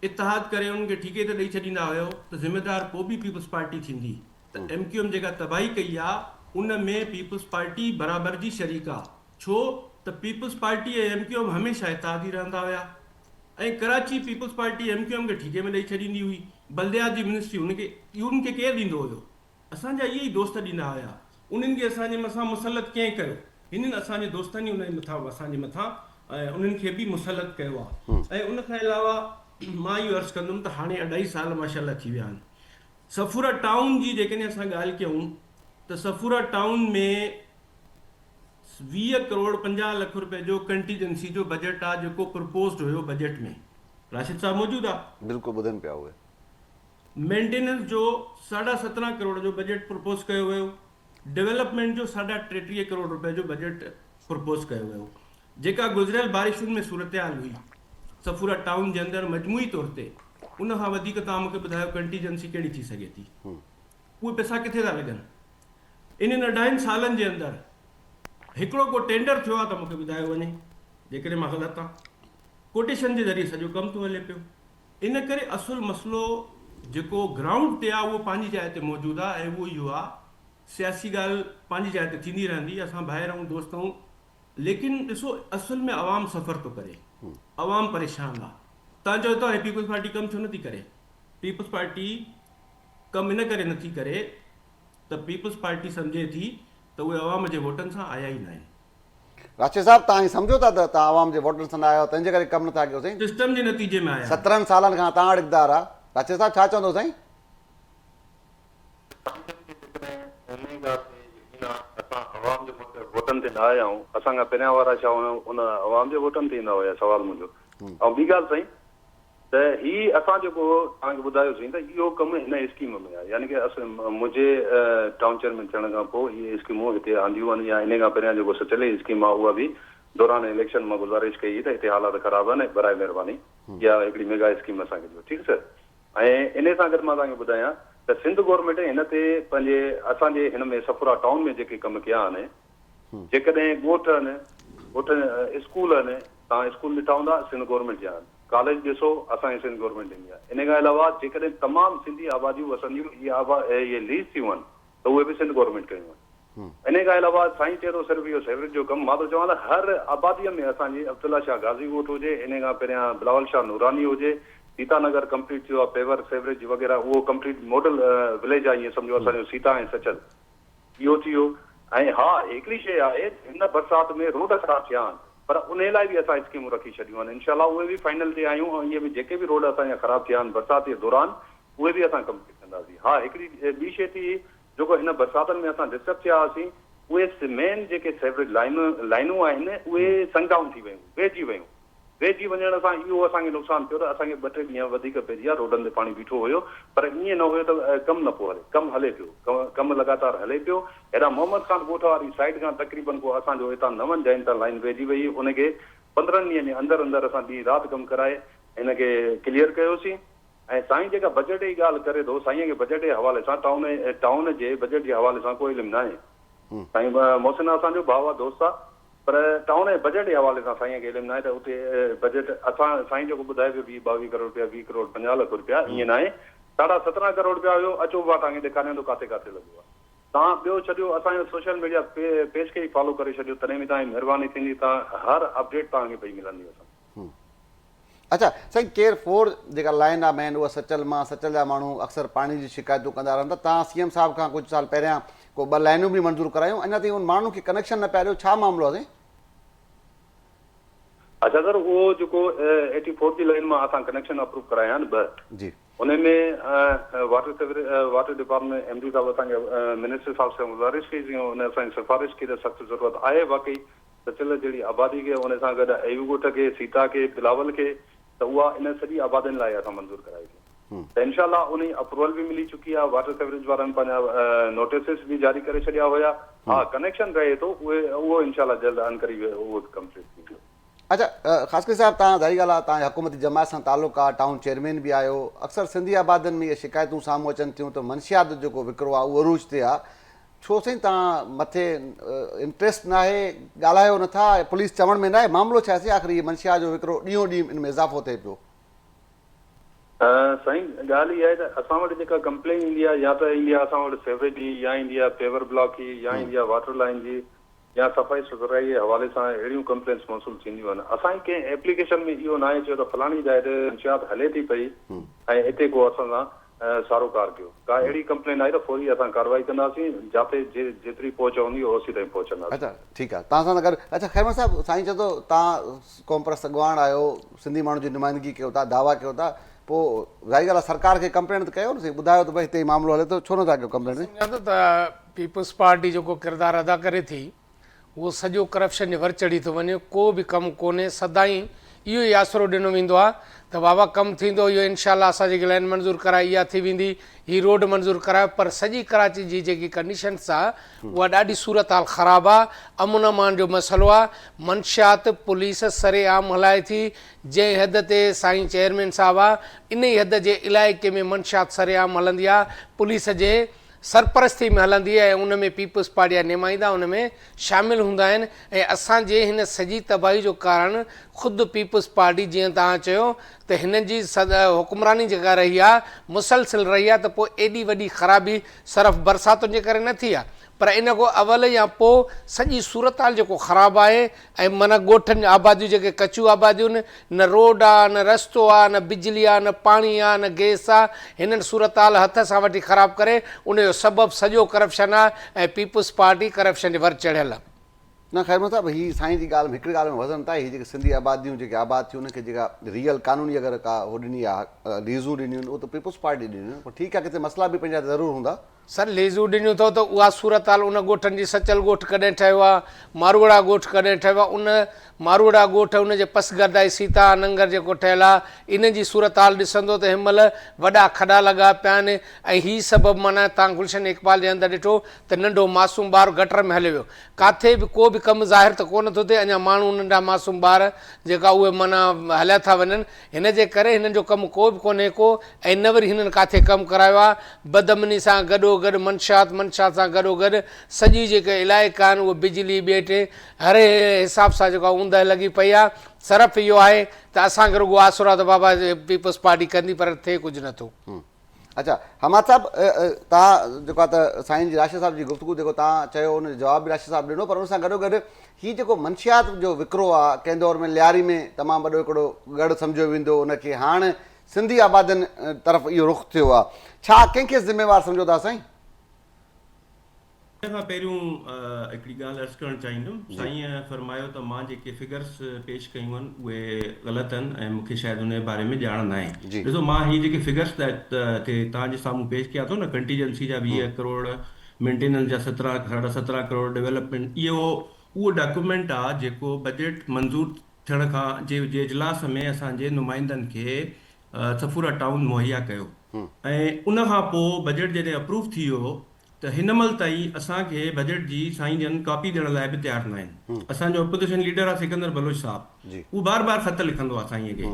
اتحاد ڪري انهن کي ٺيڪي تي ڏئي ڇڏيندا هيو ته ذميدار پوء به پيپلز پارٽي ٿيندي ته ايم ڪيو ايم جيڪا تباهي ڪئي آ ان ۾ پيپلز پارٽي برابر جي شريڪ آ ڇو ته peoples party ۽ M Q M هميشه اتحادي رهندا هيا ۽ Karachi peoples party M Q M کي ٺيڪي ۾ ڏئي ڇڏيندي هئي بلديات جي منسٽري ان کي انهن کي ڪير ڏيندو هيو اسان جا اهي ئي دوست ڏيندا هيا. انهن کي اسان جي مٿان مسلط ڪنهن ڪيو؟ هنن اسان جي دوستن ئي انهن جي مٿان اسان جي مٿان انهن کي به مسلط ڪيو آهي ۽ ان کان علاوه مان اهو عرض ڪندم ته هاڻي اڍائي سال ماشاء الله ٿي ويا آهن. صفورا ٽائون جي جيڪڏهن اسان ڳالهه ڪيون ته صفورا ٽائون ۾ 20 ڪروڙ 50 لک روپيه جو ڪنٽيجنسي جو بجيٽ آهي جيڪو پرپوزڊ هيو بجيٽ ۾ راشد صاحب موجود آهي. بلڪل ٻڌن پيا اهي. مينٽيننس جو ساڍا 17 ڪروڙ جو بجيٽ پروپوز ڪيو ويو، ڊولپمينٽ جو ساڍا 33 ڪروڙ روپيه جو بجيٽ پروپوز ڪيو ويو، جيڪا گذريل بارشن ۾ صورتحال هئي صفورا ٽائون جي اندر مجموعي طور تي ان کان وڌيڪ توهان مون کي ٻڌايو ڪنٽيجنسي ڪهڙي ٿي سگهي ٿي؟ اهي پئسا ڪٿي ٿا لڳن؟ انهن اڍائين سالن جي اندر هڪڙو ڪو ٽينڊر ٿيو آهي ته مون کي ٻڌايو وڃي جيڪڏهن مان غلط آهيان. ڪوٽيشن جي ذريعي سڄو ڪم ٿو هلي پيو. ان ڪري اصل مسئلو جيڪو گرائونڊ تي آهي اهو پنهنجي جاء تي موجود آهي ۽ اهو اهو آهي سياسي ڳالهه پنهنجي جاء تي ٿيندي رهندي اسان ڀائر آهيون دوست آهيون ليڪن ڏسو اصل ۾ عوام سفر ٿو ڪري عوام پريشان آهي تان چئو ٿا هي پيپلز پارٽي ڪم ڇو نٿي ڪري پيپلز پارٽي ڪم ان ڪري نٿي ڪري ته پيپلز پارٽي سمجهي ٿي ته اهي عوام جي ووٽن سان آيا ئي ناهن. راشد صاحب توهان ائين سمجهو ٿا ته توهان عوام جي ووٽن سان نه آيا آهيو تنهن جي ڪري ڪم نٿا ڪيو سائين. سسٽم جي نتيجي ۾ آيا آهيون. 17 سالن کان توهان وٽ اقتدار آ راشد صاحب ڇا چوندو سائين. سائين جن کي جيڪڏهن انهي ڳالهه تي يقين آ اسان عوام جي ووٽن تي نه آيا آهيون اسان کان پهريان وارا ڇا ان عوام جي ووٽن تي ايندا هيا سوال منهنجو ۽ ٻي ڳالهه سائين ته هي اسان جيڪو توهان کي ٻڌايوسين ته اهو ڪم هن اسڪيم ۾ آهي يعني ڪه منهنجي ٽائون چيئرمين ٿيڻ کان پوء اهي اسڪيمون هتي آنديون آهن يا انهي کان پهريان جيڪو سچلي اسڪيم آهي اها به دوران اليڪشن مان گذارش ڪئي هئي ته هتي حالات خراب آهن برائي مهرباني اها هڪڙي ميگا اسڪيم اسان کي ڏيو ٺيڪ سر ۽ انهي سان گڏ مان توهان کي ٻڌايان ته سنڌ گورنمينٽ هن تي پنهنجي اسان جي هن ۾ صفورا ٽائون ۾ جيڪي ڪم ڪيا آهن جيڪڏهن ڳوٺ آهن ڳوٺ اسڪول آهن توهان اسڪول ڏٺا هوندا سنڌ گورنمينٽ جا آهن ڪاليج ڏسو اسان کي سنڌ گورنمينٽ ڏني آهي ان کان علاوه جيڪڏهن تمام سنڌي آباديون وسنديون اهي آبا اهي ليز ٿيون آهن ته اهي به سنڌ گورنمينٽ ڪيون آهن ان کان علاوه سائين چئي ٿو صرف اهو سيوريج جو ڪم مان ٿو چوان ته هر آبادي ۾ اسان جي عبدالله شاهه غازي ڳوٺ هجي ان کان پهريان بلاول شاهه نوراني هجي سيتا نگر ڪمپليٽ ٿيو آهي پيور سيوريج وغيره اهو ڪمپليٽ ماڊل وليج آهي ائين سمجهو اسان جو سيتا ۽ سچل اهو ٿي ويو ۽ ها هڪڙي شيء آهي هن برسات ۾ روڊ خراب ٿيا آهن پر انهي لاء به اسان اسڪيمون رکي ڇڏيون آهن انشاء الله اهي به فائنل تي آهيون ۽ اهي به جيڪي به روڊ اسان جا خراب ٿيا آهن برسات جي دوران اهي به اسان ڪمپليٽ ڪنداسين ها هڪڙي ٻي شيء ٿي جيڪو هن برساتن ۾ اسان ڊسٽرب ٿيا هئاسين اهي مين جيڪي سيوريج لائنون آهن اهي سنگ ڊائون ٿي ويون ويهجي ويون ويهجي وڃڻ سان اهو اسان کي نقصان ٿيو ته اسان کي ٻه ٽي ڏينهن وڌيڪ پئجي ويا، روڊن تي پاڻي بيٺو هيو، پر ائين نه هيو ته ڪم نه پيو هلي، ڪم هلي پيو، ڪم لڳاتار هلي پيو. هيڏانهن محمد خان ڳوٺ واري سائيڊ کان تقريبن ڪو اسان جو هتان نون جاين تان لائين ويهجي وئي، ان کي 15 ڏينهن جي اندر اندر اسان ڏينهن رات ڪم ڪرائي هن کي ڪليئر ڪيوسين ۽ سائين جيڪا بجيٽ جي ڳالهه ڪري ٿو، سائين کي بجيٽ جي حوالي سان ٽائون ٽائون جي بجيٽ جي حوالي سان ڪو علم ناهي. سائين محسن اسان جو ڀاء آ، دوست آ، پر ٽائون ۽ بجيٽ جي حوالي سان سائين کي علم ناهي ته اتي بجيٽ اسان سائين جيڪو ٻڌائي پيو 20 22 ڪروڙ رپيا 20 ڪروڙ 50 لک رپيا ائين ناهي ساڍا 17 ڪروڙ رپيا هيو اچو مان توهان کي ڏيکاريان ٿو ڪاٿي ڪاٿي لڳو آهي. توهان ٻيو ڇڏيو اسان جو سوشل ميڊيا پيج کي ئي فالو ڪري ڇڏيو تڏهن به توهان جي مهرباني ٿيندي ته هر اپڊيٽ توهان کي پئي ملندي اسان جي. اڇا سائين ڪير فور جيڪا لائين آ مين اها سچل مان سچل جا ماڻهو اڪثر پاڻي جي شڪايتون ڪندا رهن ٿا توهان سي ايم صاحب کان ڪجهه سال پهريان ڪو ٻه لائينون به منظور ڪرايون اڃا تائين ان ماڻهن کي ڪنيڪشن نه پيا ڏيو ڇا معاملو آ سائين. اڇا سر اهو جيڪو ايٽي فور جي لائين مان اسان ڪنيڪشن اپروو ڪرايا آهن ٻه جي. ان ۾ water sewerage water department M D صاحب اسان کي منسٽر صاحب سان گذارش ڪئي سين ان اسان جي سفارش ڪئي ته سخت ضرورت آهي واقعي سچل جهڙي آبادي کي ان سان گڏ ايوب ڳوٺ کي سيتا کي بلاول کي ته اها ان سڄي آبادين لاء اسان منظور ڪرائي سين ته انشاء الله انهي اپروول به ملي چڪي آهي واٽر سيوريج وارن پنهنجا نوٽيسز به جاري ڪري ڇڏيا هيا ها ڪنيڪشن رهي ٿو اهي اهو انشاء الله جلد انڪري اهو به ڪمپليٽ ٿي ويندو. اڇا خاصخيلي صاحب توهان ظاهري ڳالهه آهي توهان جي حڪومتي جماعت سان تعلق آهي ٽائون چيئرمين به آهيو اڪثر سنڌي آبادين ۾ اهي شڪايتون سامهون اچن ٿيون ته منشيات جو جيڪو وڪرو آهي اهو عروج تي آهي ڇو سائين توهان مٿي انٽريسٽ ناهي ڳالهايو نٿا پوليس چوڻ ۾ ناهي معاملو ڇا آهي سائين آخر هي منشيات جو وڪرو ڏينهون ڏينهن ان ۾ اضافو ٿئي پيو. سائين ڳالهه اها آهي ته اسان وٽ جيڪا ڪمپلين ايندي آهي يا ته ايندي آهي اسان وٽ سيوريج جي يا ايندي آهي پيور بلاڪ جي يا ايندي آهي واٽر لائين جي يا صفائي سٿرائي جي حوالي سان اهڙيون ڪمپلينس موصول ٿينديون آهن. اسان جي ڪنهن ايپليڪيشن ۾ اهو ناهي چيو ته فلاڻي جاء تي منشيات هلي ٿي پئي ۽ اتي ڪو اسان سان ساروڪار ڪيو. ڪا اهڙي ڪمپلين آئي ته فوري اسان ڪارروائي ڪنداسين، جاتي جيتري پهچ هوندي اوسي تائين پهچنداسين. اڇا ٺيڪ آهي توهان سان گڏ اڇا خيرمحمد صاحب سائين چئي ٿو توهان قومپرست اڳواڻ آهيو سنڌي ماڻهن جي نمائندگي ڪيو ٿا دعويٰ ڪيو ٿا پوء ظاهري ڳالهه آهي سرڪار کي ڪمپلين ته ڪيو نه سائين ٻڌايو ته ڀئي هتي هي معاملو هلي ٿو ڇو نٿا ڪيو ڪمپلين سائين. سمجهان ٿو ته پيپلز پارٽي جيڪو ڪردار ادا ڪري ٿي اهو سڄو ڪرپشن جي ور چڙهي ٿو وڃي ڪو به ڪم ڪونهي سدائين اهو ئي آسرو ڏنو ويندو آهي ته بابا ڪم ٿيندو اهو انشاء الله اسان جيڪي لائين منظور ڪرائي اها ٿي ويندي هي روڊ منظور ڪرايو پر سڄي ڪراچي جي جيڪي ڪنڊيشنس آهي اها ڏاڍي صورتحال خراب آهي امن امان جو مسئلو آهي منشيات پوليس سري عام هلائي ٿي جنهن حد تي سائين چيئرمين صاحب آهي انهي حد جي علائقي ۾ منشيات سري عام هلندي آهي پوليس جي سرپرستي ۾ هلندي ۽ ان ۾ پيپلز پارٽي جا نمائندا ان ۾ شامل هوندا آهن ۽ اسان جي هن سڄي تباهي جو ڪارڻ خود پيپلز پارٽي جيئن توهان چيو ته هنن جي حڪمراني جيڪا رهي آهي مسلسل رهي آهي ته پوء ايڏي وڏي خرابي صرف برساتن جي ڪري نه ٿي آهي پر ان کان اول يا پوء سڄي صورتحال جيڪو خراب آهي ۽ معنيٰ ڳوٺن آباديون جيڪي ڪچيون آباديون آهن نه روڊ آ نه رستو آ نه بجلي آ نه پاڻي آ نه گئس آ هنن صورتحال هٿ سان وٺي خراب ڪري ان جو سبب سڄو ڪرپشن آ ۽ پيپلز پارٽي ڪرپشن جي ور چڙهيل آ. نه خير محمد صاحب هي سائين جي ڳالهه ۾ هڪڙي ڳالهه ۾ وزن ته آهي هي جيڪي سنڌي آباديون جيڪي آباد ٿيون انهن کي جيڪا ريئل قانوني اگر ڪا هو ڏني آ ليزون ڏنيون آهن اهو ته پيپلز پارٽي ڏنيون آهن پر ٺيڪ آ ڪٿي مسئلا به پنهنجا ضرور هوندا. سر ليزون ڏنيون اٿو ته اها صورتحال ان ڳوٺن جي سچل ڳوٺ ڪڏهن ٺهيو آ، ماروئڙا ڳوٺ ڪڏهن ٺهيو آ، ان ماروئڙا ڳوٺ ان جي پسگردائي سيتا ننگر جيڪو ٺهيل آ ان جي صورتحال ڏسندو ته هن مهل وڏا کڏا لڳا پيا آهن ۽ هي سبب معنيٰ تان گلشن اقبال جي اندر ڏٺو ته ننڍو معصوم ٻار گٽر ۾ هليو ويو ڪاٿي به ڪو به ڪم ظاهر ته ڪونه ٿو ٿئي اڃا ماڻهو ننڍا معصوم ٻار جيڪا اهي معنيٰ هليا ٿا وڃن هن جي ڪري هنن جو ڪم ڪو به ڪونهي ڪو ۽ نه وري هنن ڪاٿي ڪم ڪرايو آهي. بدامني سان گڏو گڏ منشيات، منشيات سان گڏو گڏ سڄي جيڪي علائقا آهن اهي بجلي ٻيٽ هر حساب سان جيڪو آهي اوندهه لڳي پئي آهي. صرف اهو آهي ته اسان کي رڳو آسرو آهي ته بابا پيپلز پارٽي ڪندي پر ٿئي ڪجهه نٿو. اچا حماد صاحب توهان جيڪو آهي ته سائين جي راشد صاحب جي گفتگو جيڪو توهان چيو ان جو جواب به راشد صاحب ڏنو پر ان سان گڏو گڏ هي جيڪو منشيات جو وڪرو آهي ڪنهن دور ۾ لياري ۾ تمام وڏو هڪڙو ڳڙهه سمجهيو ويندو ان کي هاڻ سنڌي آبادين طرف اهو رخ ٿيو آهي ڇا ڪنهن کي ذميوار سمجهو ٿا سائين؟ ان کان پهريون هڪڙي ڳالهه عرض ڪرڻ چاهيندم. سائينء فرمايو ته مان جيڪي فگرس پيش ڪيون آهن اهي غلط آهن ۽ مون کي شايد ان جي باري ۾ ڄاڻ ناهي. ڏسو مان هي جيڪي فگرس توهان جي سامهون پيش ڪيان ٿو نه ڪنٽيجنسي جا 20 ڪروڙ، مينٽيننس جا سترهن ساڍا سترهن ڪروڙ، ڊولپمينٽ اهو اهو ڊاڪيومينٽ آهي جيڪو بجيٽ منظور ٿيڻ کان جي جي اجلاس ۾ اسان جي نمائندن کي صفورا ٽائون مهيا ڪيو ۽ ان کان پوء بجيٽ جڏهن اپروو ٿي ويو ته هن مهل تائين اسان کي بجيٽ جي سائين جن ڪاپي ڏيڻ لاء به تيار ناهن. اسان جو اپوزيشن ليڊر آهي سڪندر بلوچ صاحب اهو بار بار خط لکندو آهي سائين کي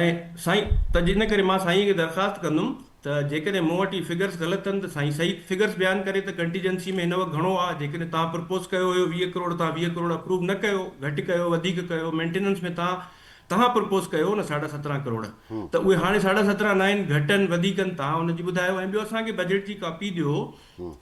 ۽ سائين ته ان ڪري مان سائين کي درخواست ڪندم ته جيڪڏهن مون وٽ اهي فگرس غلط آهن ته سائين صحيح فگرس بيان ڪري ته ڪنٽيجنسي ۾ هن وقت گهڻو آهي جيڪڏهن توهان پرپوز ڪيو هيو 20 ڪروڙ توهان 20 ڪروڙ اپروو نه ڪيو گهٽ ڪيو وڌيڪ ڪيو مينٽيننس ۾ توهان توهان پرپوز ڪيو نه ساڍا 17 ڪروڙ ته اهي هاڻي ساڍا 17 ناهن گهٽ آهن وڌيڪ آهن توهان ان جي ٻڌايو ۽ ٻيو اسان کي بجيٽ جي ڪاپي ڏيو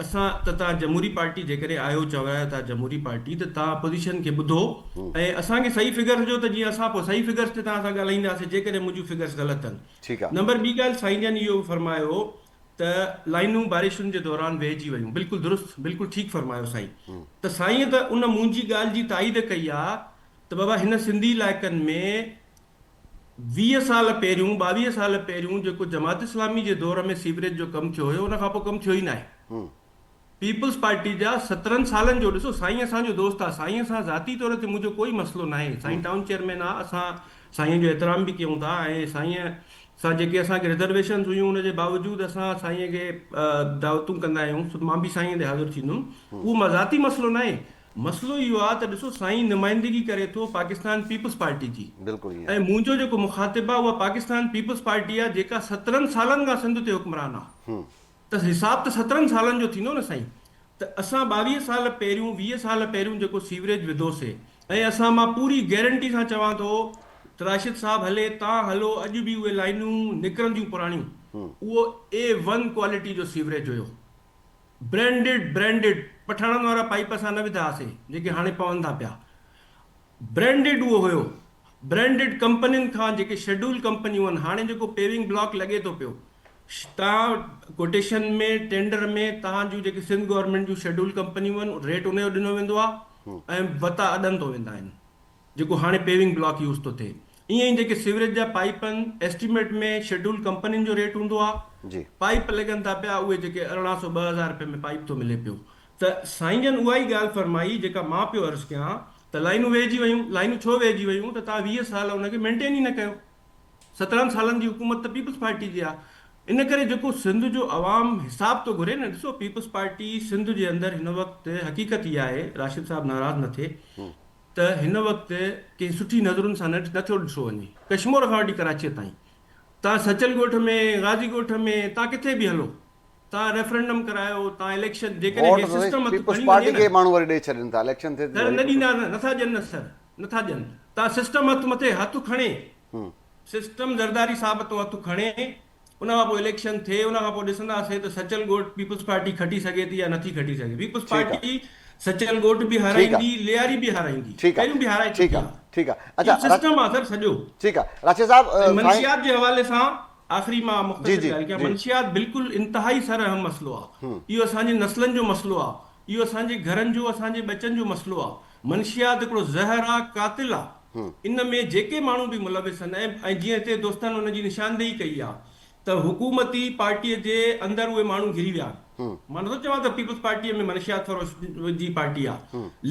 اسان ته توهان جمهوري پارٽي جيڪڏهن آهيو چورايو ٿا جمهوري پارٽي ته توهان اپوزيشن کي ٻڌو ۽ اسان کي صحيح فگرز ڏيو ته جيئن اسان پوء صحيح فگرز تي توهان سان ڳالهائينداسين جيڪڏهن منهنجون فگرز غلط آهن. ٺيڪ آ. نمبر ٻي ڳالهه سائين جن اهو به فرمايو ته لائنون بارشن جي دوران ويهجي ويون بلڪل درست بلڪل ٺيڪ فرمايو سائين ته سائين ته ان منهنجي ڳالهه جي تائيد ڪئي آ ته بابا هن سنڌي علائقن ۾ 20 سال پهريون، 22 سال پهريون جيڪو جماعت اسلامي جي دور ۾ سيوريج جو ڪم ٿيو هيو ان کان پوء ڪم ٿيو ئي ناهي. پيپلز پارٽي جا 17 سالن جو ڏسو سائين اسان جو دوست آ سائين سان ذاتي طور تي منهنجو ڪوئي مسئلو ناهي سائين ٽائون چيئرمين آ اسان سائين جو احترام به ڪيون ٿا ۽ سائين سان جيڪي اسان کي رزرويشنز هيون ان جي باوجود اسان سائين کي دعوتون ڪندا آهيون مان به سائين تي حاضر ٿيندم اهو ذاتي مسئلو ناهي مسئلو اهو آ ته ڏسو سائين نمائندگي ڪري ٿو پاڪستان پيپلز پارٽي جي بلڪل ائين. ۽ منهنجو جيڪو مخاطب آ اها پاڪستان پيپلز پارٽي آ جيڪا 17 سالن کان سنڌ تي حڪمران آ ته حساب ته 17 سالن جو ٿيندو نه سائين ته اسان 22 سال پهريون 20 سال پهريون جيڪو سيوريج وڌو سي ۽ اسان مان پوري گيرنٽي سان چوان ٿو ته راشد صاحب هلي تان هلو اڄ به اهي لائنون نڪرنديون پراڻيون اهو اي ون ڪوالٽي جو سيوريج هيو. برينڊڊ برينڊڊ پٺاڻن وارا پائيپ اسان نه وڌا هاسي جيڪي هاڻي پون ٿا پيا برينڊڊ اهو هيو برينڊڊ ڪمپنين کان جيڪي شيڊول ڪمپنيون آهن هاڻي جيڪو پيونگ بلاڪ لڳي ٿو پيو تان ڪوٽيشن ۾ ٽينڊر ۾ تان جون جيڪي سنڌ گورنمينٽ جون شيڊول ڪمپنيون آهن ريٽ ان جو ڏنو ويندو آهي ۽ وتا اڏن ٿو ويندا آهن جيڪو هاڻي پيونگ بلاڪ يوز ٿو ٿئي ائين ئي جيڪي سيوريج جا پائيپ آهن ايسٽيميٽ ۾ شيڊول ڪمپنين جو ريٽ هوندو آهي جي. پائيپ لڳن ٿا پيا اهي جيڪي 1800 2000 رپئي ۾ پائيپ ٿو ملي پيو ته سائين جن اها ئي ڳالهه فرمائي جيڪا مان پيو عرض ڪيان ته لائينون ويهجي ويون لائينون ڇو ويهجي ويون ته توهان 20 سال ان کي مينٽين ئي نه ڪيو 17 سالن جي حڪومت ته پيپلز پارٽي جي آهي ان ڪري جيڪو سنڌ جو عوام حساب ٿو گهري نه ڏسو پيپلز پارٽي سنڌ جي اندر هن وقت حقيقت اها آهي راشد صاحب ناراض نه ٿئي ته هن وقت ڪنهن سٺي نظرن سان نه ٿيو ڏٺو وڃي. ڪشمور کان وٺي ڪراچيء تائين. توهان سچل ڳوٺ ۾، غازي ڳوٺ ۾، توهان ڪٿي به هلو. توهان ريفرنڊم ڪرايو، توهان اليڪشن، جيڪڏهن ووٽ هي ته سائين سسٽم هٿ پيپلز کڻي پارٽي وڃي کي نه. ماڻهو وري ڏئي ڇڏين ٿا، اليڪشن ٿئي ٿي ته سر وري نه ڏيندا پيپلز. نه، نٿا ڏين نه سر، نٿا ڏين. توهان سسٽم هٿ مٿي هٿ کڻي، سسٽم زرداري صاحب تون هٿ کڻي، ان کان پوء اليڪشن ٿئي ان کان پوء ڏسنداسين ته سچل ڳوٺ پيپلز پارٽي کٽي سگهي ٿي يا نٿي کٽي سگهي. پيپلز ٺيڪ آ. پارٽي سچل ڳوٺ به ٺيڪ آ. هارائيندي لياري به هارائيندي. ٺيڪ آ. پهريون به هارائي ٺيڪ چڪي آ. آ. ٺيڪ آ. اڇا اهو سسٽم آ سر سڄو. ٺيڪ آ راشد صاحب ۽ سائين منشيات جي حوالي سان آخري مان جي مختصر جي ڳالهه ڪيان جي. منشيات بلڪل انتهائي سر اهم مسئلو آ. اهو اسان جي نسلن جو مسئلو آ. اهو اسان جي گهرن جو اسان جي ٻچن جو مسئلو آ. منشيات هڪڙو زهر آ قاتل آ. ان ۾ جيڪي ماڻهو به ملوث آهن ۽ جيئن هتي دوستن ان جي نشاندهي ڪئي آ ته حڪومتي پارٽيء جي اندر اهي ماڻهو گهري ويا آهن. مان نٿو چوان ته پيپلز پارٽيء ۾ منشيات فروش جي پارٽي آ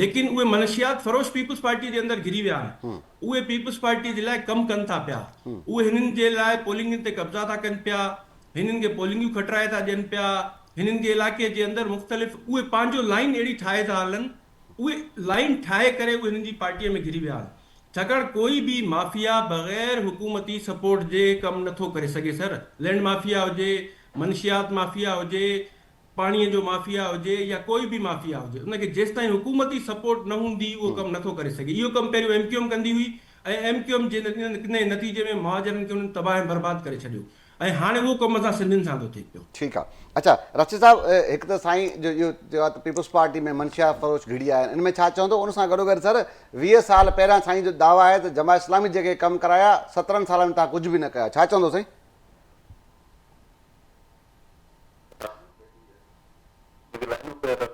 ليڪن اهي منشيات فروش پيپلز پارٽيء جي اندر گهري ويا آهن. اهي پيپلز پارٽيء جي لاء ڪم ڪن ٿا پيا. اهي هنن جي لاء پولنگن تي قبضا ٿا ڪن پيا. هنن کي پولنگيون کٽرائي ٿا ڏين پيا. هنن کي علائقي جي اندر مختلف اهي پنهنجو لائين اهڙي ٺاهي ٿا هلن اهي لائين ٺاهي ڪري اهي هنن جي پارٽيء ۾ گهري ويا آهن. ڇاڪاڻ ڪوئي به مافيا بغير حڪومتي سپورٽ جي ڪم نه ٿو ڪري سگهي سر لينڊ مافيا هجي، منشيات مافيا هجي، پاڻيء جو مافيا هجي يا ڪوئي به مافيا هجي ان کي جيستائين حڪومتي سپورٽ نه هوندي اهو ڪم نه ٿو ڪري سگهي. اهو ڪم پهريون ايم ڪيو ايم ڪندي هئي ۽ ايم ڪيو ايم جي نتيجي ۾ مهاجرن کي انهن تباهه ۽ برباد ڪري ڇڏيو. ۽ هاڻي اهو ڪم اسان سنڌين سان ٿو ٿئي پيو. ٺيڪ آ اڇا رشيد صاحب هڪ ته سائين جو اهو چيو آ ته پيپلز پارٽي ۾ منشيات فروش گهڙي آيا آهن ان ۾ ڇا چوندو ان سان گڏو گڏ سر 20 سال پهريان سائين جو دعويٰ آهي ته جماعت اسلامي جيڪي ڪم ڪرايا 17 سالن ۾ توهان ڪجهه به نه ڪيا ڇا چوندو سائين. جيڪي لائنون پيل آهن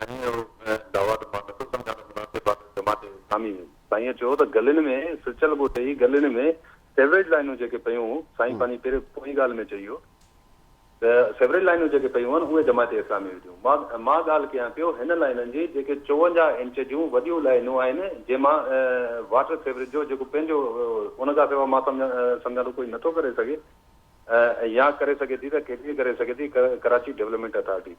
انهن ۾ اهو دعويٰ ته مان نٿو سمجهان ته مناسب آهي ته جماعت اسلامي سائينء چيو ته گلين ۾ سچل ڳوٺ جي گلين ۾ سيوريج لائنون جيڪي پيون سائين پنهنجي پهرين پوئين ڳالهه ۾ چئي ويو ته سيوريج لائنون جيڪي پيون آهن اهي جماعت اسلامي وڌيون مان مان ڳالهه ڪيان پيو هن لائنن جي جيڪي 54 انچ جون وڏيون لائنون آهن جنهن مان واٽر سيوريج جو جيڪو پنهنجو ان کان سوا مان سمجهان سمجهان ٿو ڪوئي نٿو ڪري سگهي يا ڪري سگهي ٿي ته ڪي ڊي اي ڪري سگهي ٿي ڪراچي ڊولپمينٽ اٿارٽي.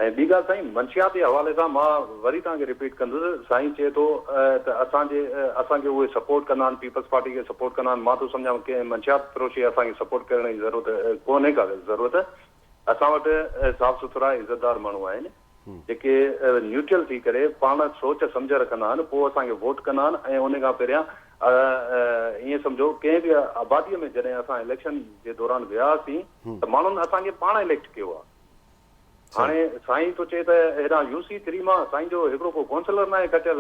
۽ ٻي ڳالهه سائين منشيات جي حوالي سان مان وري توهان کي رپيٽ ڪندس سائين چئي ٿو ته اسان جي اسان کي اهي سپورٽ ڪندا آهن پيپلز پارٽي کي سپورٽ ڪندا آهن مان ٿو سمجهان ڪنهن منشيات فروشي اسان کي سپورٽ ڪرڻ جي ضرورت ڪونهي ڪا ضرورت اسان وٽ صاف سٿرا عزتدار ماڻهو آهن. جيڪي نيوٽرل ٿي ڪري پاڻ سوچ سمجهه رکندا آهن پوء اسان کي ووٽ ڪندا آهن ۽ ان کان پهريان ائين سمجهو ڪنهن به آبادي ۾ جڏهن اسان اليڪشن جي دوران ويا هئاسين ته ماڻهن اسان کي پاڻ اليڪٽ ڪيو آهي. هاڻي سائين ٿو چئي ته هيڏانهن يو سي ٿري مان سائين جو هڪڙو ڪو ڪونسلر ناهي کٽيل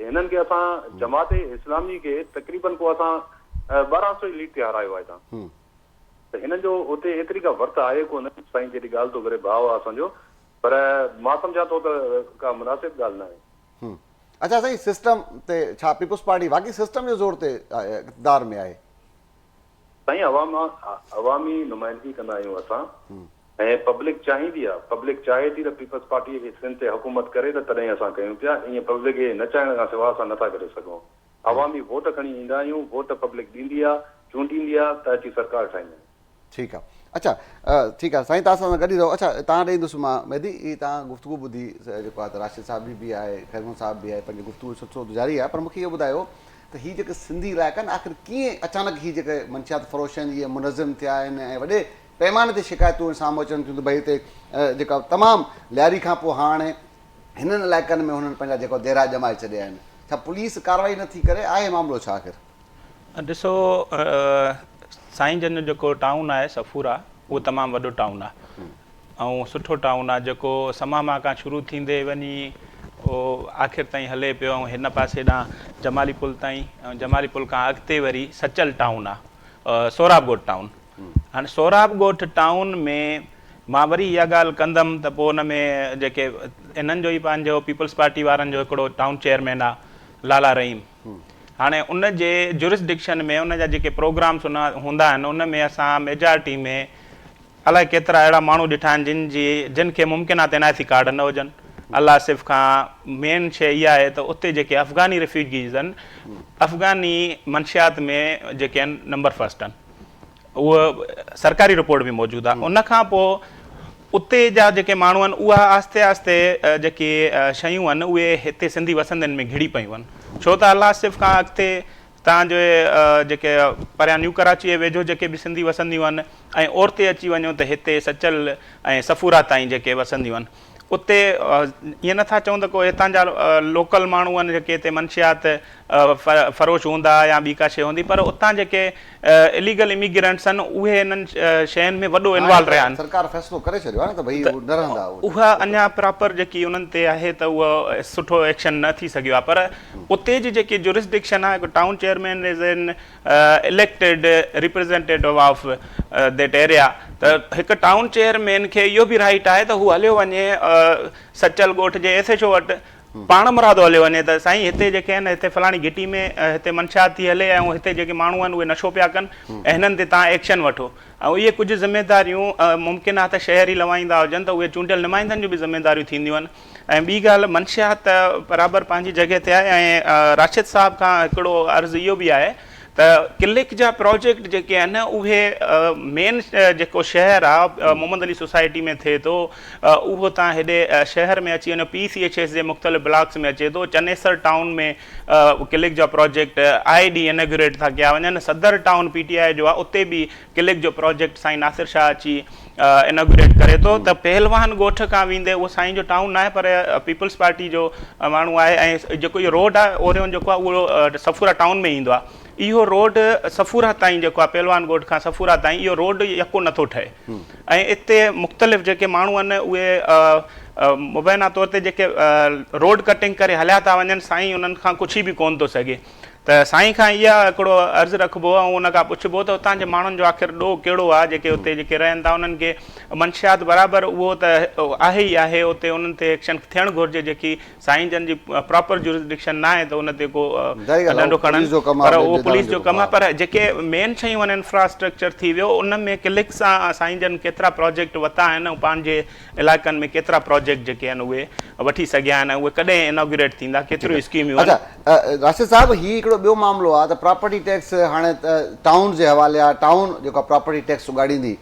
هنن کي اسان جماعت اسلامي کي تقريبن ڪو اسان 12 سو ئي ليڊ تي هارايو آهي هتان ته هنن جو اتي ايتري ڪا ورت آهي ڪونه سائين جيڏي ڳالهه ٿو ڪري ڀاء آهي اسان جو پر مان سمجهان ٿو ته ڪا مناسب ڳالهه ناهي. اڇا سائين سسٽم تي ڇا پيپلز پارٽي واقعي سسٽم جو زور تي اقتدار ۾ آهي؟ سائين عوام عوامي نمائندگي ڪندا آهيون اسان ۽ پبلڪ چاهيندي آ پبلڪ چاهي ٿي ته پيپلز پارٽي کي سنڌ تي حڪومت ڪري ته تڏهن اسان ڪيون پيا ائين پبلڪ کي نه چاهڻ کان سوا اسان نٿا ڪري سگهون عوامي ووٽ کڻي ايندا آهيون ووٽ پبلڪ ڏيندي آ چونڊيندي آ ته اچي سرڪار ٺاهيندا آهيون. ٺيڪ آ اڇا ٺيڪ آ سائين توهان سان گڏ ئي رهو اڇا توهان ڏي ايندس مان مهدي هي توهان گفتگو ٻڌي جيڪو آ ته راشد صاحب جي به آهي خير محمد صاحب به آهي پنهنجي گفتگو جو سلسلو ته جاري آهي پر مونکي اهو ٻڌايو ته هي جيڪي سنڌي علائقا آهن آخر ڪيئن اچانڪ هي جيڪي منشيات فروش آهن اهي منظم ٿيا آهن ۽ وڏي پيماني تي شڪايتون سامهون اچن ٿيون ته ڀئي هتي جيڪا تمام لياري کان پوء هاڻي هنن علائقن ۾ هنن پنهنجا جيڪو ديرا ڄمائي ڇڏيا آهن ڇا پوليس ڪارروائي نه ٿي ڪري آهي معاملو ڇا آخر؟ ڏسو سائين جن جو جيڪو ٽائون آهي صفورا اهو تمام وڏو ٽائون آهي ۽ سٺو ٽائون آهي جيڪو سماما کان شروع ٿيندي وڃي اهو آخر تائين هلي پيو ۽ هن پاسي ڏانهن جمالي پل تائين ۽ جمالي پل کان اڳتي وري سچل ٽائون آهي سهراب ڳوٺ ٽائون هاڻي سهراب ڳوٺ ٽائون ۾ مان وري اها ڳالهه ڪندم ته پوء ان ۾ جيڪي انهن جو ئي پنهنجو پيپلز پارٽي وارن جو هڪڙو ٽائون چيئرمين آهي لالا رحيم هاڻي ان جي جورسڊڪشن ۾ ان جا جيڪي پروگرامس هوندا آهن ان ۾ اسان ميجارٽي ۾ الائي ڪيترا اهڙا ماڻهو ڏٺا آهن جن جي جن کي ممڪن آهي ته اين آء سي ڪارڊ نه هجن الله آصف کان مين شيء اها آهي ته اتي جيڪي افغاني ريفيوجيز آهن افغاني منشيات ۾ جيڪي آهن نمبر فرسٽ آهن اهو سرڪاري رپورٽ به موجود آهي ان کان پوء اتي جا جيڪي ماڻهو آهن اها آهستي آهستي جيڪي شيون آهن اهي هتي سنڌي وسندين ۾ گهڙي پيون آهن ڇو ته الله آصف کان اڳتي تان جو جيڪي پريان نيو ڪراچي جي ويجهو جيڪي به سنڌي وسنديون آهن ۽ اورتي اچي وڃو ته هتي سچل ۽ صفورا تائين جيڪي وسنديون آهن اتي ائين نٿا چئون ته ڪو هتان جا لوڪل ماڻهو آهن جيڪي هتي منشيات فروش هوندا يا ٻي ڪا شيء هوندي پر اتان جيڪي اليگل اميگرنٽس آهن اهي انهن شين ۾ وڏو انوالو رهيا آهن. سرڪار فيصلو ڪري ڇڏيو آهي نه ته ڀئي هو نه رهندا اها اڃا پراپر جيڪي انهن تي آهي ته اهو سٺو ايڪشن نه ٿي سگهيو آهي پر اتي جي جيڪي جورسڊڪشن آهي هڪ town chairman is an elected representative of that area ته هڪ ٽائون چيئرمين کي اهو به رائيٽ آهي ته هو هليو وڃي سچل ڳوٺ جي ايس ايڇ او وٽ پاڻ مرادو هليو وڃي ته سائين هتي جيڪي آهن هتي فلاڻي گهٽي ۾ هتي منشيات ٿي هلي ۽ هتي جيڪي ماڻهو آهن اهي نشو پيا ڪن ۽ هنن تي توهان ايڪشن وٺو ۽ اهي ڪجهه ذميداريون ممڪن آهي ته شهري لوائيندا هجن ته اهي چونڊيل نمائندن جون به ذميداريون ٿينديون آهن ۽ ٻي ڳالهه منشيات ته برابر پنهنجي جڳهه تي آهي ۽ راشد صاحب کان هڪڙو عرض اهو به آهي ته ڪلڪ جا پراجيڪٽ جيڪي آهن اهي مين جيڪو شهر آهي محمد علي سوسائٽي ۾ ٿئي ٿو اهو تان هيڏي شهر ۾ اچي وڃو پي سي ايڇ ايس جي مختلف بلاڪس ۾ اچي ٿو چنيسر ٽائون ۾ ڪلڪ جا پراجيڪٽ آئي ڏينهن انوگريٽ ٿا ڪيا وڃن صدر ٽائون پي ٽي آء جو آهي اتي به ڪلڪ جو پراجيڪٽ سائين ناصر شاهه اچي انوگريٽ ڪري ٿو ته پهلوان ڳوٺ کان ويندي اهو سائين جو ٽائون ناهي پر پيپلز پارٽي جو ماڻهو آهي ۽ جيڪو اهو روڊ آهي اوريون جيڪو آهي اهو صفورا ٽائون ۾ ايندو آهي اهو روڊ صفورا تائين جيڪو آهي پهلوان ڳوٺ کان صفورا تائين اهو روڊ يڪو نٿو ٺهي ۽ اتي مختلف جيڪي ماڻهو آهن اهي مبينا طور تي جيڪي روڊ ڪٽنگ ڪري هليا ٿا وڃن سائين انهن کان ڪڇي به ڪونه ٿو سگهي ته سائين کان اها هڪڙو عرض رکبو ۽ ان کان پڇبو ته اتان جي ماڻهن جو آخر ڏوهه ڪهڙو آهي جيڪي اتي جيڪي رهن ٿا انهن کي منشيات برابر اهو ته آهي ئي آهي اتي انهن تي ايڪشن ٿيڻ گهرجي جيڪي سائين جن جي پراپر جورسڊڪشن ناهي ته ان تي ڪو ڏنڊو کڻن پر اهو پوليس جو ڪم آهي پر جيڪي مين شيون آهن انفراسٽرڪچر ٿي ويو ان ۾ ڪلڪ سان سائين جن ڪيترا پراجيڪٽ وتا آهن ۽ پنهنجي علائقن ۾ ڪيترا پراجيڪٽ جيڪي آهن اهي وٺي سگهيا آهن ۽ اهي ڪڏهن انوگريٽ ٿيندا ڪيتريون اسڪيميون آهن. اڇا راشد صاحب هي هڪڙو ٻيو معاملو آهي ته پراپرٽي ٽيڪس هاڻي ٽائونز جي حوالي آهي ٽائون جيڪو آهي پراپرٽي ٽيڪس اڳاڙيندي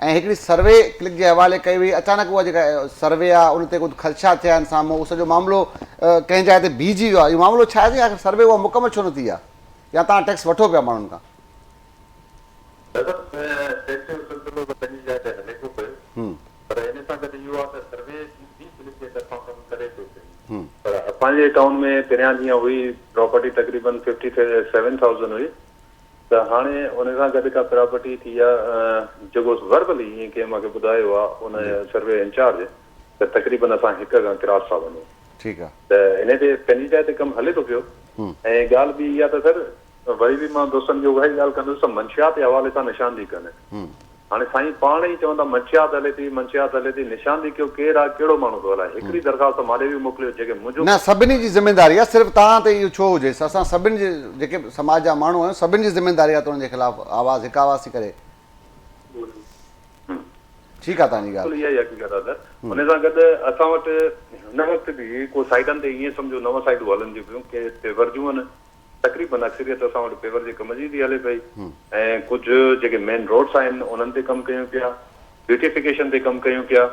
۽ هڪڙي سروي ڪلڪ جي حوالي ڪئي وئي اچانڪ اها جيڪا سروي آهي ان تي ڪجهه خدشا ٿيا آهن سامهون اهو سڄو معاملو ڪنهن جاء تي بيهجي ويو آهي اهو معاملو ڇا آهي آخر سروي اها مڪمل ڇو نه ٿي آهي يا توهان ٽيڪس وٺو پيا ماڻهن کان. دادا ٽيڪس جو سلسلو ته پنهنجي جاء تي هلي ٿو پيو پر ان سان گڏ اهو آهي ته سروي ٿيندي پوليس جي طرفان کان. پنهنجي ٽائون ۾ پهريان جيئن هئي پراپرٽي تقريبن ففٽي سيون ٿائوزنڊ هئي ته هاڻي ان سان گڏ ڪا پراپرٽي ٿي آ جيڪو وربلي ائين ڪنهن مونکي ٻڌايو آ ان سروي انچارج ته تقريبن اسان هڪ کان ڪراس ٿا وڃون. ٺيڪ آ. ته ان تي پنهنجي جاء تي ڪم هلي ٿو پيو ۽ ڳالهه ٻي اها ته سر وري به مان دوستن کي اها ئي ڳالهه ڪندس ته منشيات جي حوالي سان نشاندهي ڪن. هاڻي سائين پاڻ ئي چون ٿا منشيات هلي ٿي منشيات هلي ٿي نشاندهي ڪيو ڪير آ ڪهڙو ماڻهو ٿو هلائي هڪڙي درخواست مان ڏي به موڪليو جيڪي منهنجو نه سڀني جي ذميداري آ صرف توهان تي اهو ڇو هجي اسان سڀن جي جيڪي به سماج جا ماڻهو آهيون سڀن جي ذميداري آ ته انهن جي خلاف آواز هڪ آواز ٿي ڪري ٺيڪ آ توهان جي ڳالهه. بلڪل اها ئي حقيقت آ سر ان سان گڏ اسان وٽ هن وقت به ڪو سائيڊن تي ائين سمجهو نو سائيڊون هلن ٿيون پيون ڪي پيور جون آهن تقريبن اڪثريت اسان وٽ پيور جي ڪم جي ٿي هلي پئي ۽ ڪجهه جيڪي مين روڊس آهن انهن تي ڪم ڪيون پيا بيوٽيفڪيشن تي ڪم ڪيون پيا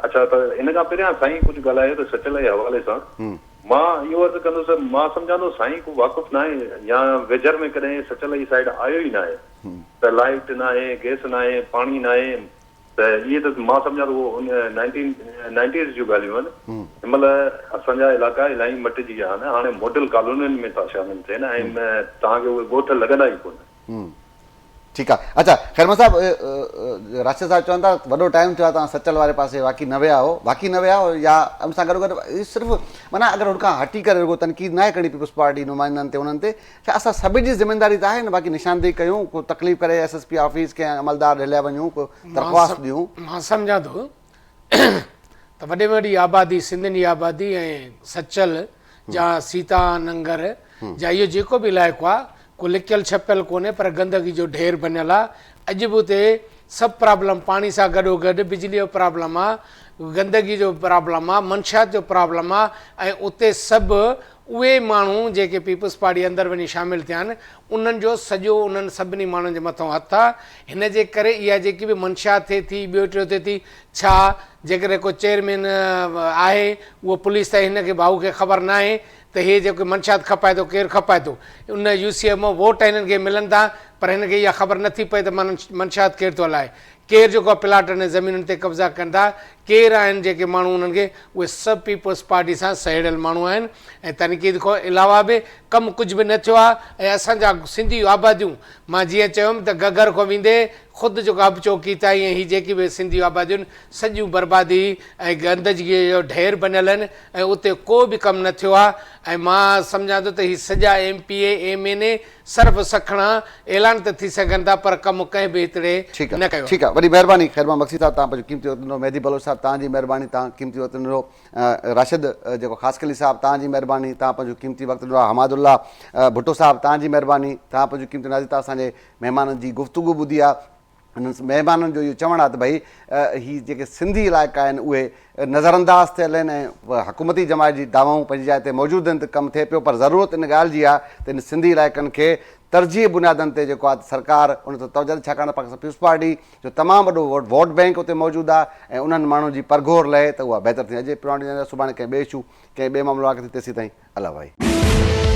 اڇا ته ان کان پهريان سائين ڪجهه ڳالهايو ته سچل جي حوالي سان مان اهو عرض ڪندس مان سمجهان ٿو سائين ڪو واقف ناهي يا ويجهر ۾ ڪڏهن سچل جي سائيڊ آيو ئي ناهي ته لائيٽ ناهي گئس ناهي پاڻي ناهي ته اهي ته مان سمجهان ٿو اهو ان نائنٽين نائنٽيز جون ڳالهيون آهن هن مهل اسان جا علائقا الاهي مٽجي ويا آهن هاڻي ماڊل ڪالونين ۾ ٿا شامل ٿين ۽ توهان کي اهي ڳوٺ لڳندا ئي ڪونه. ٺيڪ آ اڇا خيرمحمد صاحب راشد صاحب چون ٿا وڏو ٽائيم ٿيو آ توهان سچل واري پاسي واقعي نه ويا هو واقعي نه ويا هو يا ان سان گڏو گڏ صرف معنيٰ اگر ان کان هٽي ڪري رڳو تنقيد ناهي ڪرڻي پيپلز پارٽي نمائندن تي انهن تي ڇا اسان سڀني جي ذميداري ته آهي نه باقي نشاندهي ڪيون ڪو تڪليف ڪري ايس ايس پي آفيس ڪنهن عملدار ڏي هليا وڃون ڪو درخواست ڏيون. مان سمجهان ٿو ته وڏي ۾ وڏي آبادي سنڌين جي آبادي ۽ سچل جا سيتا ننگر جا اهو جيڪو به علائقو آهي ڪو لڪيل ڇپيل ڪونهي پر گندگي جو ڍير بنيل آهي اڄ به اتي سڀ پرابلم پاڻي سان گڏو گڏ بجلي جو پرابلم آهي گندگي جو پرابلم آهي منشيات جو پرابلم آهي ۽ اتي سڀ اهي ماڻهو جيڪي پيپلز پارٽي اندر وڃي شامل ٿيا آهن انهن جو سڄو انهن سڀني ماڻهن جي مٿئون هٿ آهي هن جي ڪري اها جيڪي به منشيات ٿئي ٿي ٻيو ٽيو ٿئي ٿي ڇا جيڪڏهن ڪو چيئرمين آهي اهو پوليس تائين هن کي ڀائو کي خبر ناهي ته هي جيڪو منشيات کپائي ٿو ڪير کپائي ٿو ان يو سي مان ووٽ هنن کي ملن ٿا پر هن کي اها خبر نٿي پئي ته منشيات ڪير ٿو هلائي ڪير جيڪو آهي پلاٽن ۽ زمينن تي قبضا ڪن ٿا، ڪير آهن جيڪي ماڻهو انهن کي، اهي سڀ پيپلز پارٽي سان سهيڙيل ماڻهو آهن ۽ تنقيد کان علاوه به ڪم ڪجهه به نه ٿيو آهي ۽ اسان جا سنڌي آباديون مان جيئن چيم ته گگر کان ويندي خود جيڪو حب چوڪي تائين ۽ هي جيڪي به سنڌي آباديون آهن سڄيون بربادي ۽ گندگي جو ڍير بنيل آهن ۽ اتي ڪو به ڪم نه ٿيو آهي ۽ مان سمجهان ٿو ته هي سڄا M P A M N A صرف سکڻا اعلان ته ٿي سگهن ٿا پر ڪم ڪنهن به هتڙي ٺيڪ آ نه ڪيو آهي. ٺيڪ آ وڏي مهرباني خير محمد مگسي صاحب توهان پنهنجو قيمتي وقت ڏنو مهدي بلوچ صاحب توهان جي مهرباني توهان قيمتي وقت ڏنو راشد جيڪو خاصخيلي صاحب توهان جي مهرباني توهان پنهنجو قيمتي وقت ڏنو حماد الله ڀٽو صاحب توهان جي مهرباني توهان پنهنجو قيمتي ناظرين توهان اسان جي مهمانن جي گفتگو ٻڌي آ انهن مهمانن جو اهو چوڻ آهي ته ڀئي هي جيڪي سنڌي علائقا آهن اهي نظرانداز ٿيل آهن ۽ حڪومتي جماعت جي دعوائون پنهنجي جاء تي موجود آهن ته ڪم ٿئي پيو پر ضرورت ان ڳالهه جي آهي ته ان سنڌي علائقن کي ترجيحي بنيادن تي جيڪو آهي سرڪار ان تي توجه ڏي ڇاڪاڻ ته پاڪستان پيپلز پارٽي جو تمام وڏو ووٽ بئنڪ اتي موجود آهي ۽ انهن ماڻهن جي پرگهور لهي ته اها بهتر ٿيندي اڄ پروگرام سڀاڻي ڪنهن ٻئي اشو ڪنهن ٻئي معاملو واقع ٿي تيسين تائين الله ڀائي.